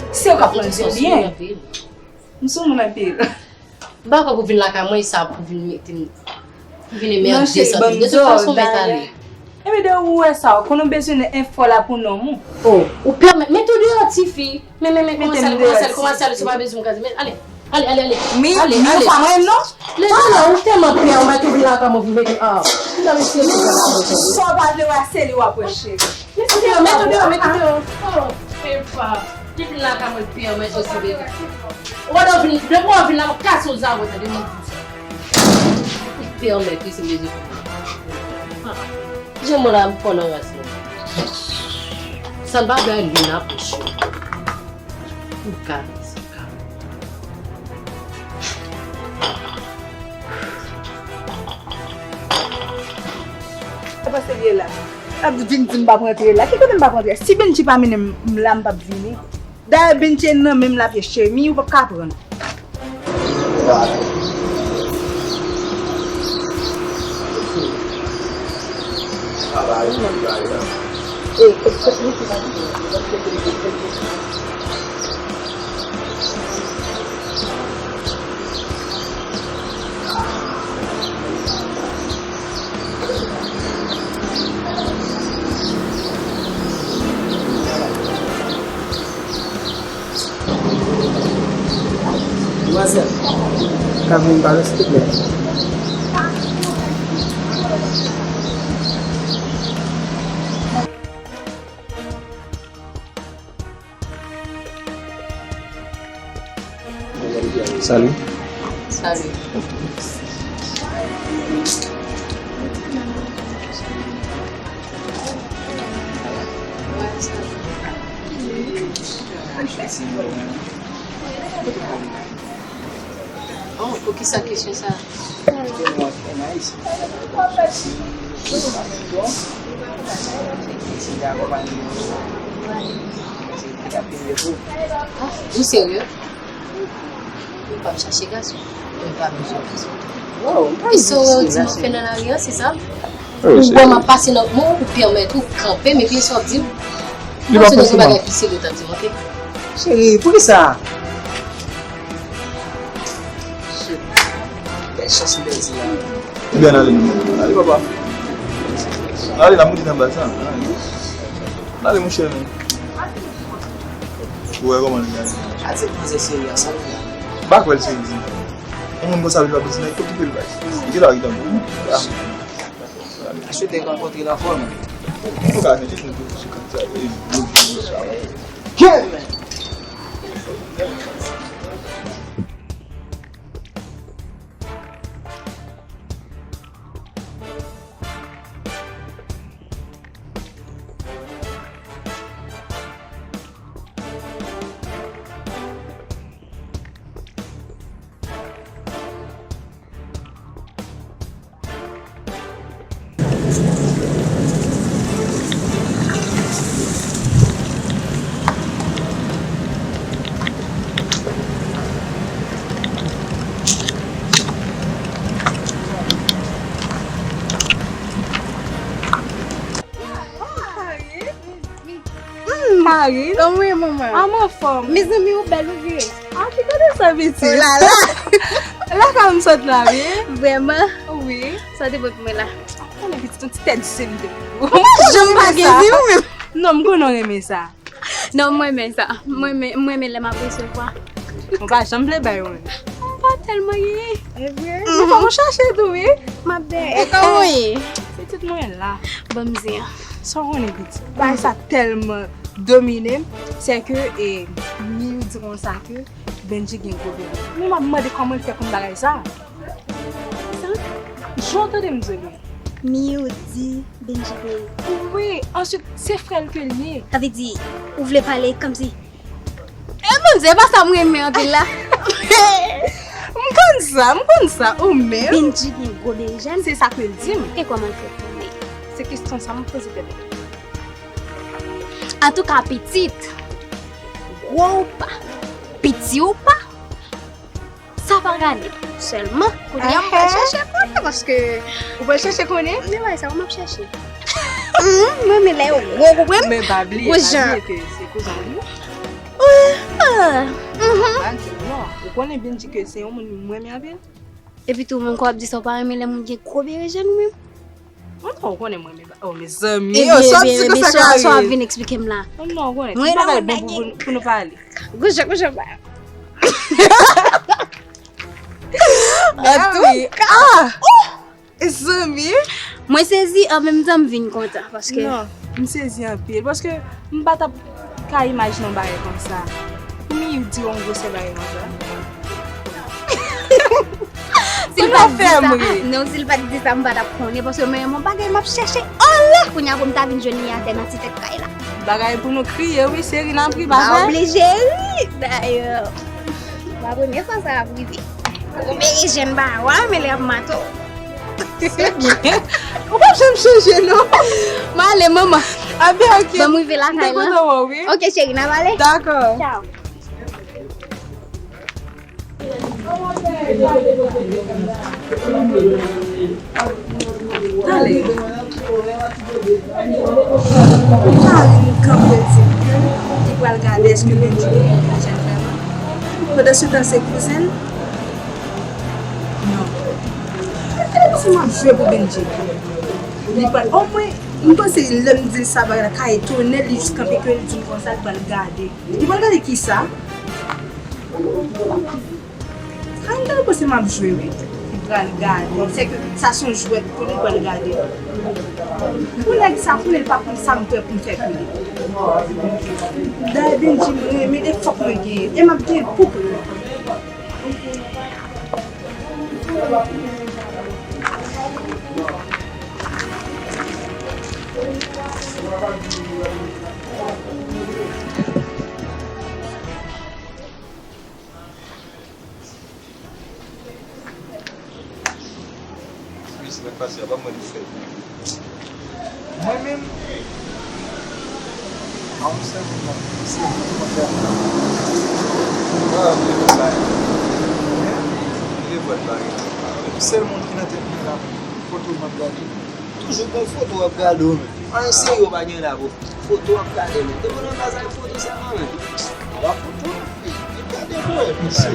Se ou k ap pran l, se byen. M sou moun anpil. M pa kwè pou vin lakay mwen, e sa pou vin mete m, pou vin emède sòti. De tout fason, mèt ale. Ebyen, de ou wè sa, ou konn ou bezwen enfo la pou nonm ou. Oh, ou pèmèt, mete w deyò, tifi. Men, men, men, kòman sa, kòman sa, kòman sa, si w pa bezwen m kraze. Men, ale, ale, ale, ale. Ale, ale. Lè, lè, lè, ou tèlman pè, ou mèt ou vin lakay mwen pou mete, ah. M ta mesye, sa w pa vle wè, se li w ap wè, cheri. Mete w deyò, mete w deyò, mete w deyò. Oh, epa. Depi l la ka mwen pèmèt osi, bebe. Ou pa dwe vin, depi w vin la, m ap kase w zago, tande, m di w sa. Li pèmèt li se bebe. Ah, jan mwen la, m fò nan rans mwen. Sa n pa bay li nan poch yo. M ka, sa ka. Sa pase l ye la. L ap vin di m p ap rantre la. Ki kote m p ap rantre? Si Benji pa mennen m la, m p ap vini. Dayè, Benji nan menm l ap ye, cheri. Mi, ou p ap ka pran l. Demwazèl, ka vin pale, silvouplè? Salut. Salut. Oh, poukisa kesyon sa? Ah, ou serye? Ou p ap chache gason. Ou pa bezwen gason. Wow, m pa bezwen gason. Ou wè m ap pase nan men w, ou pèmèt ou kanpe m, epi sa w ap di m. Li pa fè sou bagay pi serye w t ap di m, oke? Cheri, poukisa? Shit. Bèl chans m pèdi la. Ebyen, ale, ale, papa. Ale, n ap moute nan bal sa. Ale, monchè. Ou wè kòman li ye. Gade se manzè serye a, sa l fè a. M pa kwè l serye. Yon moun konsa vin pa piti nèg, fòk kite l bay. Kite l a rive tankou. Aswete rankontre l ankò, men. Ou ka jwenn jis nou tou sou kat sa. E, yo, yo, yo, sa. Yeah, man. Mm, Marie. Kòman w ye, manman? An, m anfòm. Mezanmi, ou bèl, ou vire. Ah, ki kote sa, pitit? Oh la la. Lakay ou m sot la, wi. Vrèman? Wi. Sa w te pot mwen la? Ou konnen pitit, yon ti tèt zen m te pou ou. Ou pa janm pa gen zen, ou menm. Non, m konnen w renmen sa. Non, m renmen sa. M renmen, m renmen lè m ap resevwa. Ou pa janm vle bay, wi. M pa tèlman gen. E vre? Men fò m chache tou, wi. M ap dèyè. E kòman w ye? Pitit mwen la. Ban m zen an. Sa w konnen, pitit. Bagay sa tèlman domine m, se ke, e, Miu di konsa ke Benji gen gwo bebe. Men m ap mande kòman l fè konn bagay sa. Sa? Jan w tande m di w li. Miu di Benji bebe. Wi, answit, se frè l ke l ye. Sa vle di, ou vle pale kòmsi. E Bondye, e pa sa m renmen anpil la. M konn sa, m konn sa, ou menm. Benji gen gwo berejèn. Se sa ke l di m. E kòman l fè konnen? Se kesyon sa m poze tèt mwen. Antouka, pitit, gwo ou pa, piti ou pa, sa pa gade. Sèlman, kounye a m pral chèche konnen, paske ou pral chèche konnen? Men bagay sa, ou m ap chèche. Mwen, men lè yo gwo, ou konprann? Men pa bliye, pa bliye ke se kouzen w li ye. Wi. Pa di non. Ou konnen Benji ke se yon moun mwen renmen anpil. Epi tou, moun ko ap di sa, ou pa renmen lè moun gen gwo berejèn ou menm? Mwen pa konnen mwen, men, oh, mezanmi, yo sòti konsa. Ebyen, sa w ap vin eksplike m la? Oh, non, ou konnen, tout bagay bon pou, pou, pou nou pale. Goujan, goujan, ba. Antouka! Mezanmi. Mwen sezi, an menm tan, m vin kontan, paske. Non, m sezi anpil, paske m pa t ap ka imajine yon bagay konsa. Pou Miu di yon gwosè bagay konsa. Si l pa t di sa, non, si l pa t di sa, m pa t ap konnen, paske mwen, yon bagay m ap chèche anlè kounye a pou m ta vin jwenn li atè nan ti tèt kay la. Bagay pou nou kriye, wi, se ri n ap ri, pa vre? Pa oblije ri, dayè. Pa premye fwa sa ap rive. Ou byen jèn ba wa, men li ap mato. Se byen. Ou p ap janm chanje, non. M ale, manman. Anben, ok. Ban m rive lakay la. M te kontan wè w, wi. Ok, cheri, n a pale. Dakò. Tchao. Tande. Ou pa ri, kanpe di ke li pral gade èske Benji gen jèn vrèman. Pandansetan se kouzen l. Non. Se m ap jwe pou Benji. Li pral, omwen, m panse lè m di l sa bagay la ka etone l, li jis kanpe ke l di m konsa, li pral gade. Li pral gade kisa? Kay m ta panse m ap jwe, wi. Li pral gade. Se ke sa se yon jwèt pou li, li pral gade. Pou nèg sa, pou li, li pa konn sa m prè pou m fè pou li. Dayè Benji m renmen, e fòk mwen genyen. E m ap genyen pou pou li. Wi, se sa k pase a, pa mwen ki fè l. Mwen menm, a yon sèl moun nan, se moun ki konn fè a. Ah, m vle vòt la. M vle vòt la. Sèl moun ki nan tèt mwen la, foto m ap gade. Toujou gon foto w ap gade w menm. Anyen serye w pa gen la, bro. Foto w ap gade menm. Depi w nan baz ak foto sèlman menm. Apa foto, vin gade, bro. Mesye.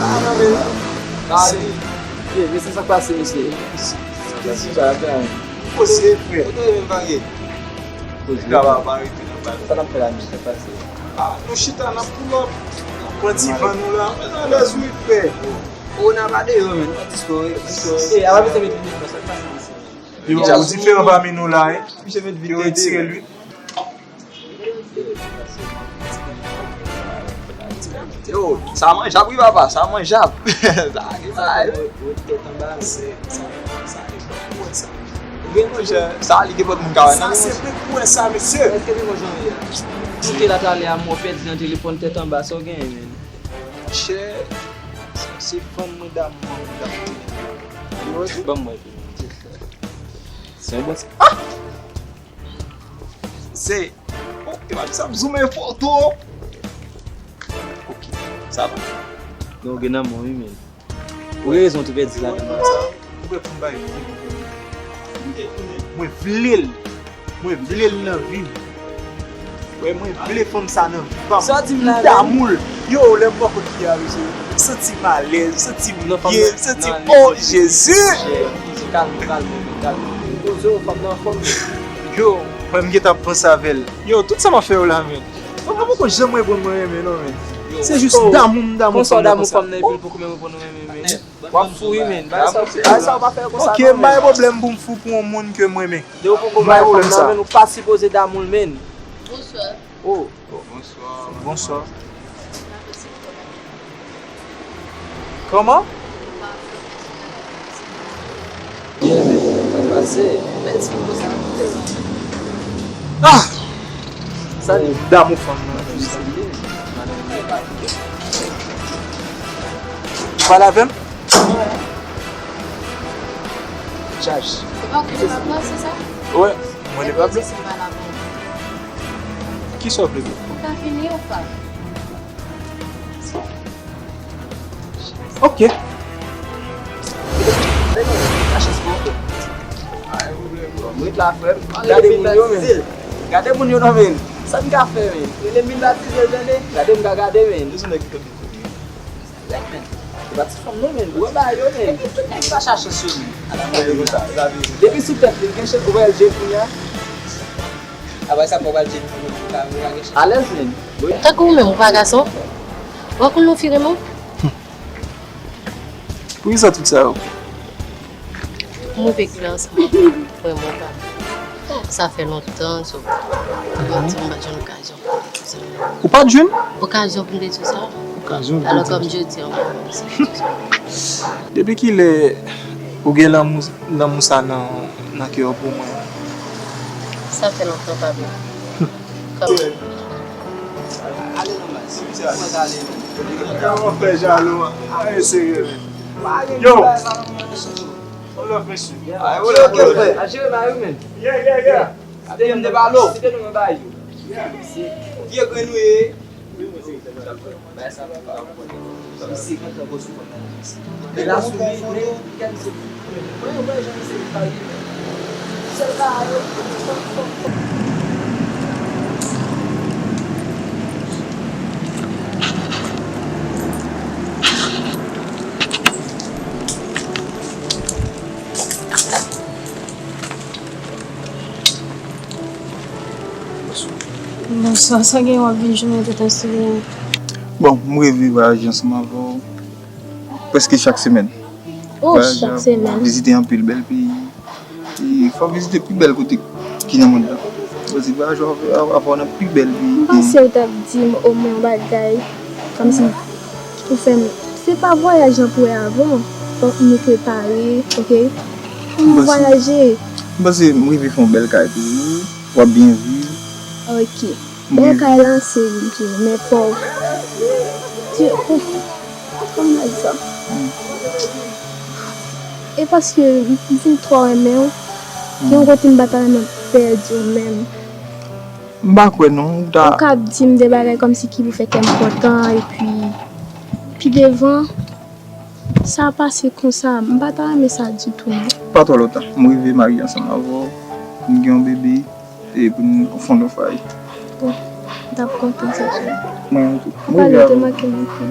Ah, non, men. Mesye. Ye, mesye, sa k pase, mesye? Mesye, sa k pase? Poze, frè. Foto menm pa gen. Poze. Sa n ap fè la, mesye, sa k pase? Ah, nou chita, n ap pull up. Pran ti van nou la. Mwen alèz wi, frè. Corona pa deyò, men. Disko, disko. E, a pa misye met vin nan sa k pase, mesye. Yo, ou diferan pami nou la, wi. Misye met vin. Yo retire l, wi. Yo, sa manjab, wi, papa, sa manjab. Sa, sa, sa, li gen pote moun ka wè nan. Sa se vre kou wè sa, mesye. Èske te wè jan ye a? Monte la talè a, mwen pèdi nan telefòn tèt anba, sa w genyen, men? Monchè, se fanm mwen damou an, mwen damou. Ban mwen. Se yon bon ti. Ah! Se. Oh, e pa di sa m zoumen foto. Ok, sa va. Non, gen nan mwen, wi, men. Ou gen rezon, ou te pèdi la, men sa. Ou prè pou m bay. Mwen vle l. Mwen vle l nan vi m. Wè, mwen vle fanm sa nan vi pa m. Sa w di m la, men? M damou l. Yo, lè m bò kot fi a, mesye, m santi m alèz, m santi m byen, m santi m, oh, Jezi! Kalme, kalme, kalme. Poze w, fanm nan anfòm. Yo, mwen, m gentan ap panse avè l. Yo, tout sa m ap fè yo la, men. Fanm nan poko janm reponn mwen renmen, non, men. Se jis damou m damou fanm nan konsa. Konsa w damou fanm nan, epi l poko menm reponn ou renmen, men. W ap fou wi, men. Bagay sa w, bagay sa w pa fè konsa non, men. Ok, m pa gen pwoblèm pou m fou pou yon moun ke m renmen. Depi w poko bay fanm nan, men, ou pa sipoze damou l, men. Bonswa. Oh. Bonswa. Bonswa. Kòman? Byen, men, sa k pase? Ah! Sa li damou fanm nan. Pale avè m. Chaj. Se pa ou ki lepab la, se sa? Wè, mwen lepab la. Kisa w vle? Ou ka vini ou pa? Ok. Mwen la, frè m. Gade moun yo, men. Gade moun yo non, men. Sa n ka fè, men? Rele m vin batize l, tande. Gade m ka gade, men. Yo se nèg ki konn. Lèk, men. Se pa ti fanm non, men. Ou wè bagay yo, men. Epi tout nèg pa chache sou li. Ala bagay yo konsa. Depi sou tèt li, l gen cheve, ou wè l je kounye a. Apre sa, fò w al je nou, nou pa gen cheve. Alèz, men. Tankou ou menm, ou pa gason? Ou pa konn non fi renmen w? Poukisa tout sa yo? Move kle ansanm avè m, vrèman pa. Sa fè lontan, so, mwen di m pa t jwenn okazyon pou m te di w sa. Ou pa t jwenn? Okazyon pou m te di w sa. Okazyon pou m te di w sa. Alò, kòm jodi an, mwen menm, se jodi an. Depi kilè ou gen lanmou, lanmou sa nan, nan kè w pou mwen? Sa fè lontan, pa vre. Kòm Yo, mwen fè jalou, an. Ay, serye, men. Yo! One love, mesye. Ay, what up, what up? A jere mari w, men. Yeah, yeah, yeah. Site nou, site nou, mwen ba yo. Yeah. Vye grenn ou ye. Bay sa pa. Kòm si kontan gwo sou kontan. E la sou li, men, kèm se. Mwen, mwen, jan se pa li, men. Sèl bagay yo. Bonswa, sa gen w ap vin jwenn mwen tout an sou li an? Bon, m reve vwayaje ansanm avè w prèske chak semèn. Oh, chak semèn. Vizite anpil bèl peyi. E fò vizite pi bèl kote ki nan mond lan. Paske vwayaje avè w nan pi bèl peyi. M panse w t ap di m omwen yon bagay. Kòmsi ou fè m, se pa vwayaj lan pou wè avan, fòk nou prepare, oke? Pou nou vwayaje. M panse m rive fè yon bèl kay pou ou, w ap byen viv. Oke. Bèl kay lan se vre, men pòv. Ti, ouf, kòman di sa? E paske m fin twò renmen w, gen yon kote m pa ta renmen pèdi w menm. M pa kwè non, ou ta. Ou ka ap di m de bagay kòmsi ki pou fè kè m kontan, epi pi devan, sa pase konsa, m pa ta renmen sa ditou non. Pa twò lontan, m rive marye ansanm avè w, m gen yon bebe, e pou n fè yon fwaye. Bon, m t ap kontan sa, cheri. Mwen menm tou. M rive avè w. Ou te manke m anpil.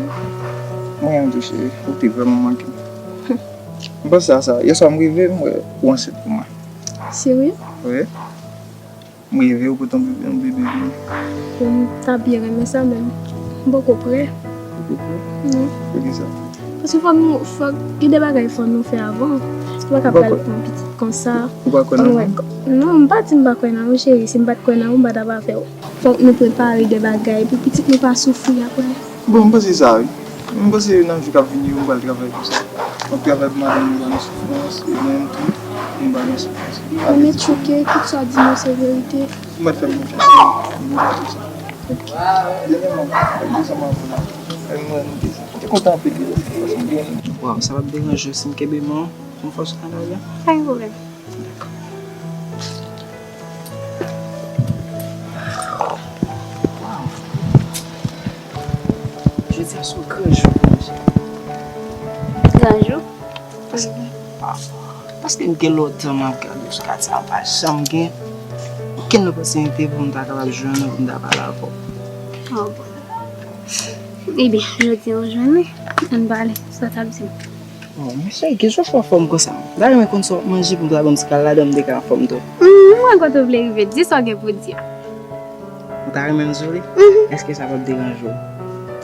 Mwen menm tou, cheri, ou te vrèman manke m. M panse a sa. Yèswa m rive, m wè ou ansent pou mwen. Serye? Wi. M rive, ou pote yon bebe, yon bebe vini. Bon, m ta byen renmen sa, men m poko prè. Ou poko prè? Non. Poukisa? Paske fòk nou, fòk, gen de bagay fòk nou fè avan. Ou pa ka pral pran pitit konsa. Ou pa kwè nan mwen? Non, m pa di m pa kwè nan ou, cheri. Si m pa t kwè nan ou, m pa ta va fè w. Fòk nou prepare de bagay pou pitit nou pa soufri apre. Bon, m panse sa, wi. M panse nan jou k ap vini yo, m pral travay pou sa. M ap travay pou madanm mwen pa nan soufrans, e mwen menm tou, nou pa nan soufrans. Mwen tchouke, tout sa w di mwen se verite. Ou mèt fè m konfyans, m pral fè sa. Dènyèman, m ap desann avè w la. Mwen, mwen, mwen te, mwen te kontan anpil de lè, paske m gen. Waw, sa p ap deranje w si m kenbe men w pou m fè w sou kanape a? Pa gen pwoblèm. Waw. Jodi a se yon gran jou pou mwen, cheri. Gran jou? Paske, ah, paske m gen lontan m ap gade w sou katye a, m pa janm gen okenn opòtinite pou m ta kapab jwenn ou, pou m ta pale avè w. Oh, bon. Ebyen, jodi a w jwenn mwen. Ann pale, sa w t ap di m? Oh, men cheri, gen jan w fè anfòm konsa? M ta renmen konn sa w ap manje pou m ta ban m ti kal ladan, m te ka anfòm tou. Hmm, mwen kote w vle rive, di sa w gen pou di a. Ou ta renmen m di w li? Mhm. Èske sa p ap deranje w?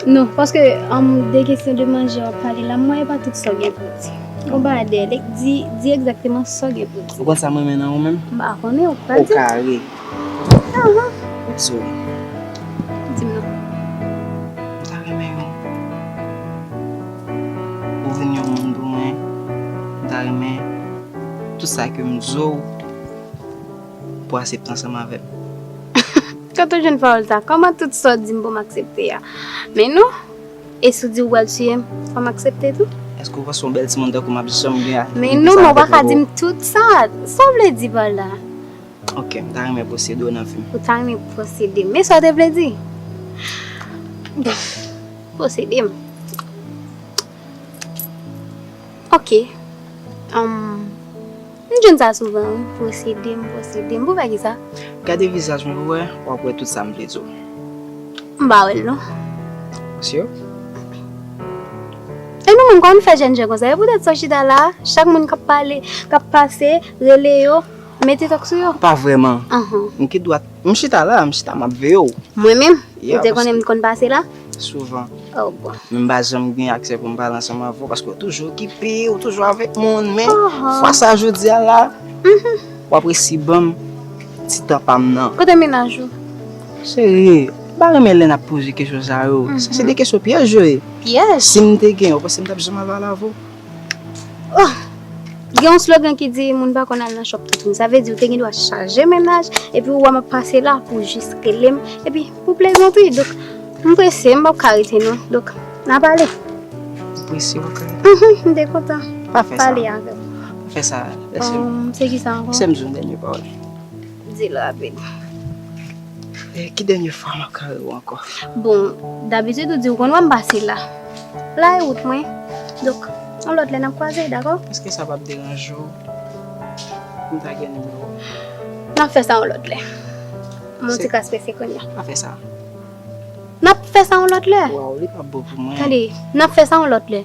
Non, paske, um, de kesyon de manje w ap pale la, mwen e pa tout sa w gen pou w di. Yon bagay dèyè, di, di egzakteman sa w gen pou w di. Ou konn sa m renmen nan ou menm? M pa konnen, ou pa di. Okare. Ahan. Sorry. Di m non. M ta renmen ou, ou vin yon moun pou mwen. M ta renmen tout sa ke m di w pou w aksepte ansanm avè m. Kote w jwenn pawòl sa? Kòman tout sa w di m pou m aksepte a? Men non. E si w di w pral tiye m, fò m aksepte tou? Èske w panse yon bèl timoun tankou m ap janm gen a... Men non, men w pa ka di m tout sa. Sa w vle di pa la? Ok, m ta renmen posede w nan vi m. Ou ta renmen posede m. Men sa w te vle di? Posede m. Ok. Anm, m jwenn sa souvan, wi. Posede m, posede m. Pou fè kisa? Gade vizaj mwen pou wè, w ap wè tout sa m vle di w. M pa wè l non. Ou si? E nou menm, kòman nou fè jènjen konsa? E poutèt sa w chita la, chak moun k ap pale, k ap pase, rele yo, mete tòk sou yo. Pa vrèman. Ahan. M gen dwa, m chita la, m chita, m ap veye w. Mwen menm? Ou te konnen m konn pase la? Souvan. Oh, bon. Men m pa janm gen aksè pou m pale ansanm avè w, paske w toujou okipe, w toujou avèk moun, men fwa sa jodi a la, w ap resi ban m ti tan pa m nan. Kote mennaj ou? Cheri, m pa renmen lè n ap poze kesyon sa yo. Sa se de kesyon pyèj yo ye. Pyèj? Si m te gen yo, w panse m t ap janm al pale avè w? Oh! Gen yon slogan ki di, moun pa konn al nan chòp tout moun. Sa vle di, ou te gen dwa chaje mennaj, epi ou wè m ap pase la pou jis rele m, epi pou plezantri. Donk, m prese, m p ap ka rete non. Donk, n a pale. Ou prese, ou ka rete? Mhm, m te kontan pale avè w. Pa fè sa. Pa fè sa, lèse m. Um, se ki sa ankò? Lèse m di yon dènye pawòl. Di l rapid. E ki dènye fwa m ap kare w ankò? Bon, dabitid ou di w konn wè m pase la. La e wout mwen. Donk, yon lòt lè n ap kwaze, dakò? Èske sa p ap deranje w pou m ta gen nimewo w? N ap fè sa yon lòt lè. M yon ti kras prese kounye a. Pa fè sa. N ap fè sa yon lòt lè. Waw, li p ap bon pou mwen. Tande, n ap fè sa yon lòt lè.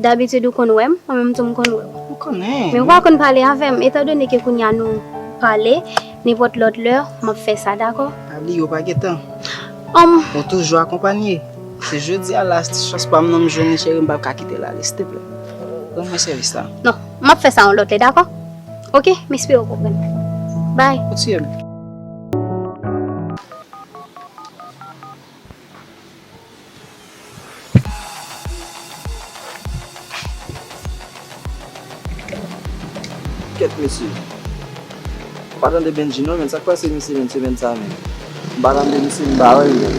Dabitid ou konn wè m, mwen menm tou m konn wè w. M konnen. Men ou pa konn pale avè m, etandone ke kounye a nou pale, nenpòt lòt lè, m ap fè sa, dakò? Pa bliye, ou pa gen tan. Anm. Ou toujou akonpanye. Se jodi a la, chans pa m nan m jwenn li, cheri, m p ap ka kite l ale, silteplè. Rann mwen sèvis la. Non, m ap fè sa yon lòt lè, dakò? Oke, m espere w konprann. Bye. Ou tiye m. Kèt, mesye. M pa tande Bendji non, men sa k pase misye, men, semèn sa, men? M pa tande misye, m pa wè l, men.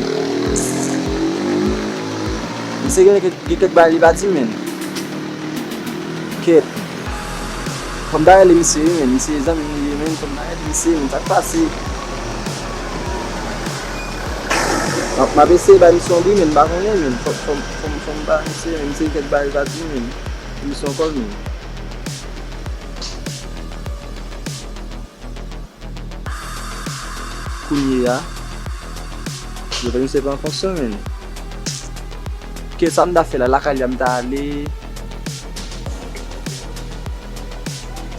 Misye gen, gen kèk bagay li pa di, men. Kèt. Fò m ta rele misye, wi, men. Misye zanmi m li ye, men. Fò m ta rele misye, men. Sa k pase? M ap, m ap eseye bay misye yon bri, men. M pa konnen, men. Fò, fò, fò, fò m bay misye, men. Misye gen kèk bagay li pa di, men. Misye ankò, men. Kounye a, yo fè misye pran fonksyon, men. Ke sa m ta fè la, lakay li a m ta ale.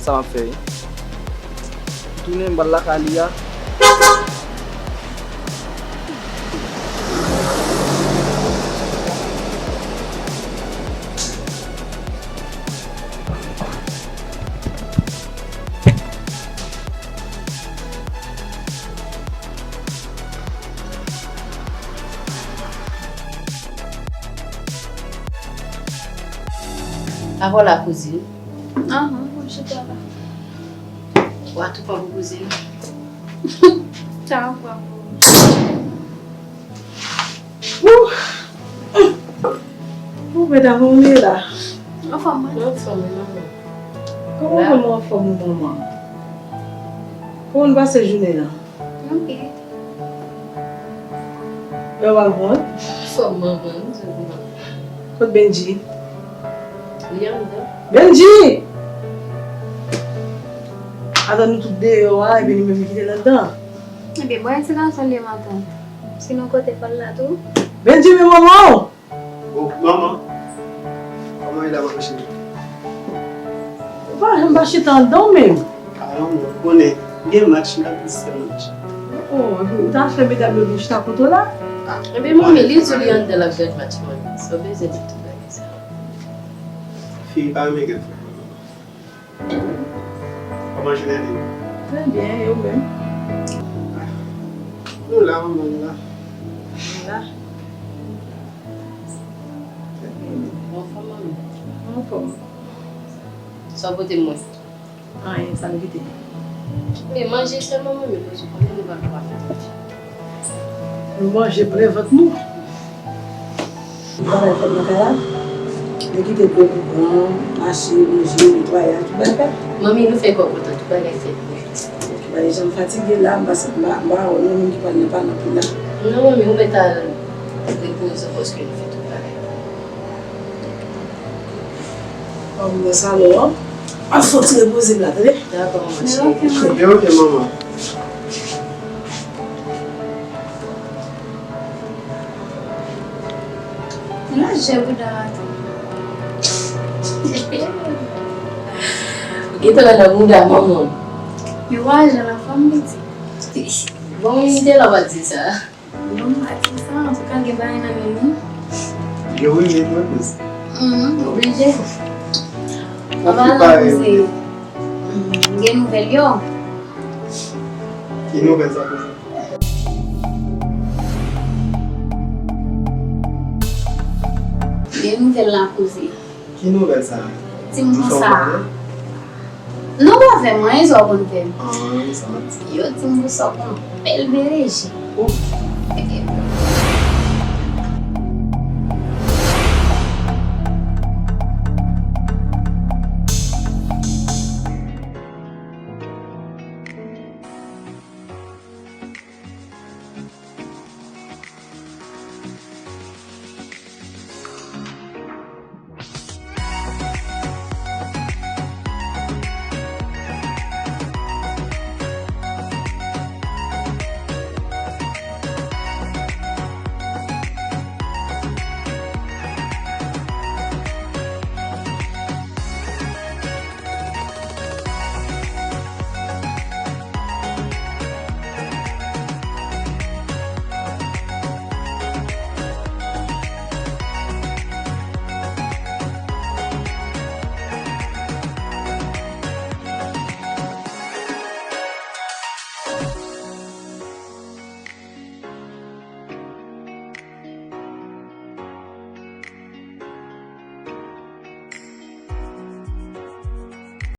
Sa m ap fè, wi. Tounen m pral lakay li a. Avè w la, kouzin. Ahan, mwen chita la. Wa tou pa pou kouzin. Sa w pa pou. Wouh! Ou mèt avè w ye la. Anfòm, mwen. Anfòm, wi, manman. Kòman w konn ou anfòm, wi, manman? Kòman w pase jounen an? Ok. Lè w al bon? Anfòm, manman, wi, se bon. Kot Bendji? Li anndan. Bendji! Atann nou tout deyò a, epi li menm li kite l anndan. Ebyen, bon, se gason li ye, matant. Sinon, kote pa l la tou? Bendji, men manman w! Oh, manman! Kòman ye la, manman cheri? Ou pa janm pa chita anndan w menm. Ah, non, non, ou konnen, gen match, m t ap di se match. Oh, epi ou ta fè medam yo vin chita kote w la? Ah, ebyen, manmi, li di li anndan l ap gad match, manmi. Sa w bezwen di tout bagay sa? Fi pa renmen gad foutbòl, manman. Kòman jounen li? Trè byen, e ou menm? Nou la, manman, nou la. Nou la. Trè byen. Ou anfòm, manmi? Mwen anfòm. Sa w pote mwen? Anyen, sa m kite. Men manje sèlman, manmi, paske konnen nou pa ka fè manje. Nou manje plen vant nou. Tout bagay fèt nan kay la. Yo kite dlo pou pran, mache, ranje, netwayaj, tout bagay fèt. Manmi, nou fè kò kontan, tout bagay fèt nèt. Ki pa janm fatige la, m pa, m pa, m pa wè nou menm ki pral nan palan pou la. Non, manmi, ou mèt al repoze w paske nou fè tout bagay. Ban m nan salon an. M ap soti repoze m la, tande? Dakò, manman cheri. Ebyen, ok, manman. Manje bouda maten. Ou gentan nan bouda manman. Yo pa jan la fanm piti. Bon, m te la pa di sa. Non, m pa di sa. Antouka, gen bagay nan men nou. Yo, wi, men mwen plis. Mhm, oblije. Anba la, koze. Mhm, gen nouvèl yo. Ki nouvèl sa, koze? Gen nouvèl la, koze. Ki nouvèl sa? Timoun sa. Non, pa fè m anyen, sa w konn fè m. Ah, sa manti. Yo di m pou sa w pran bèl bereje. Oh.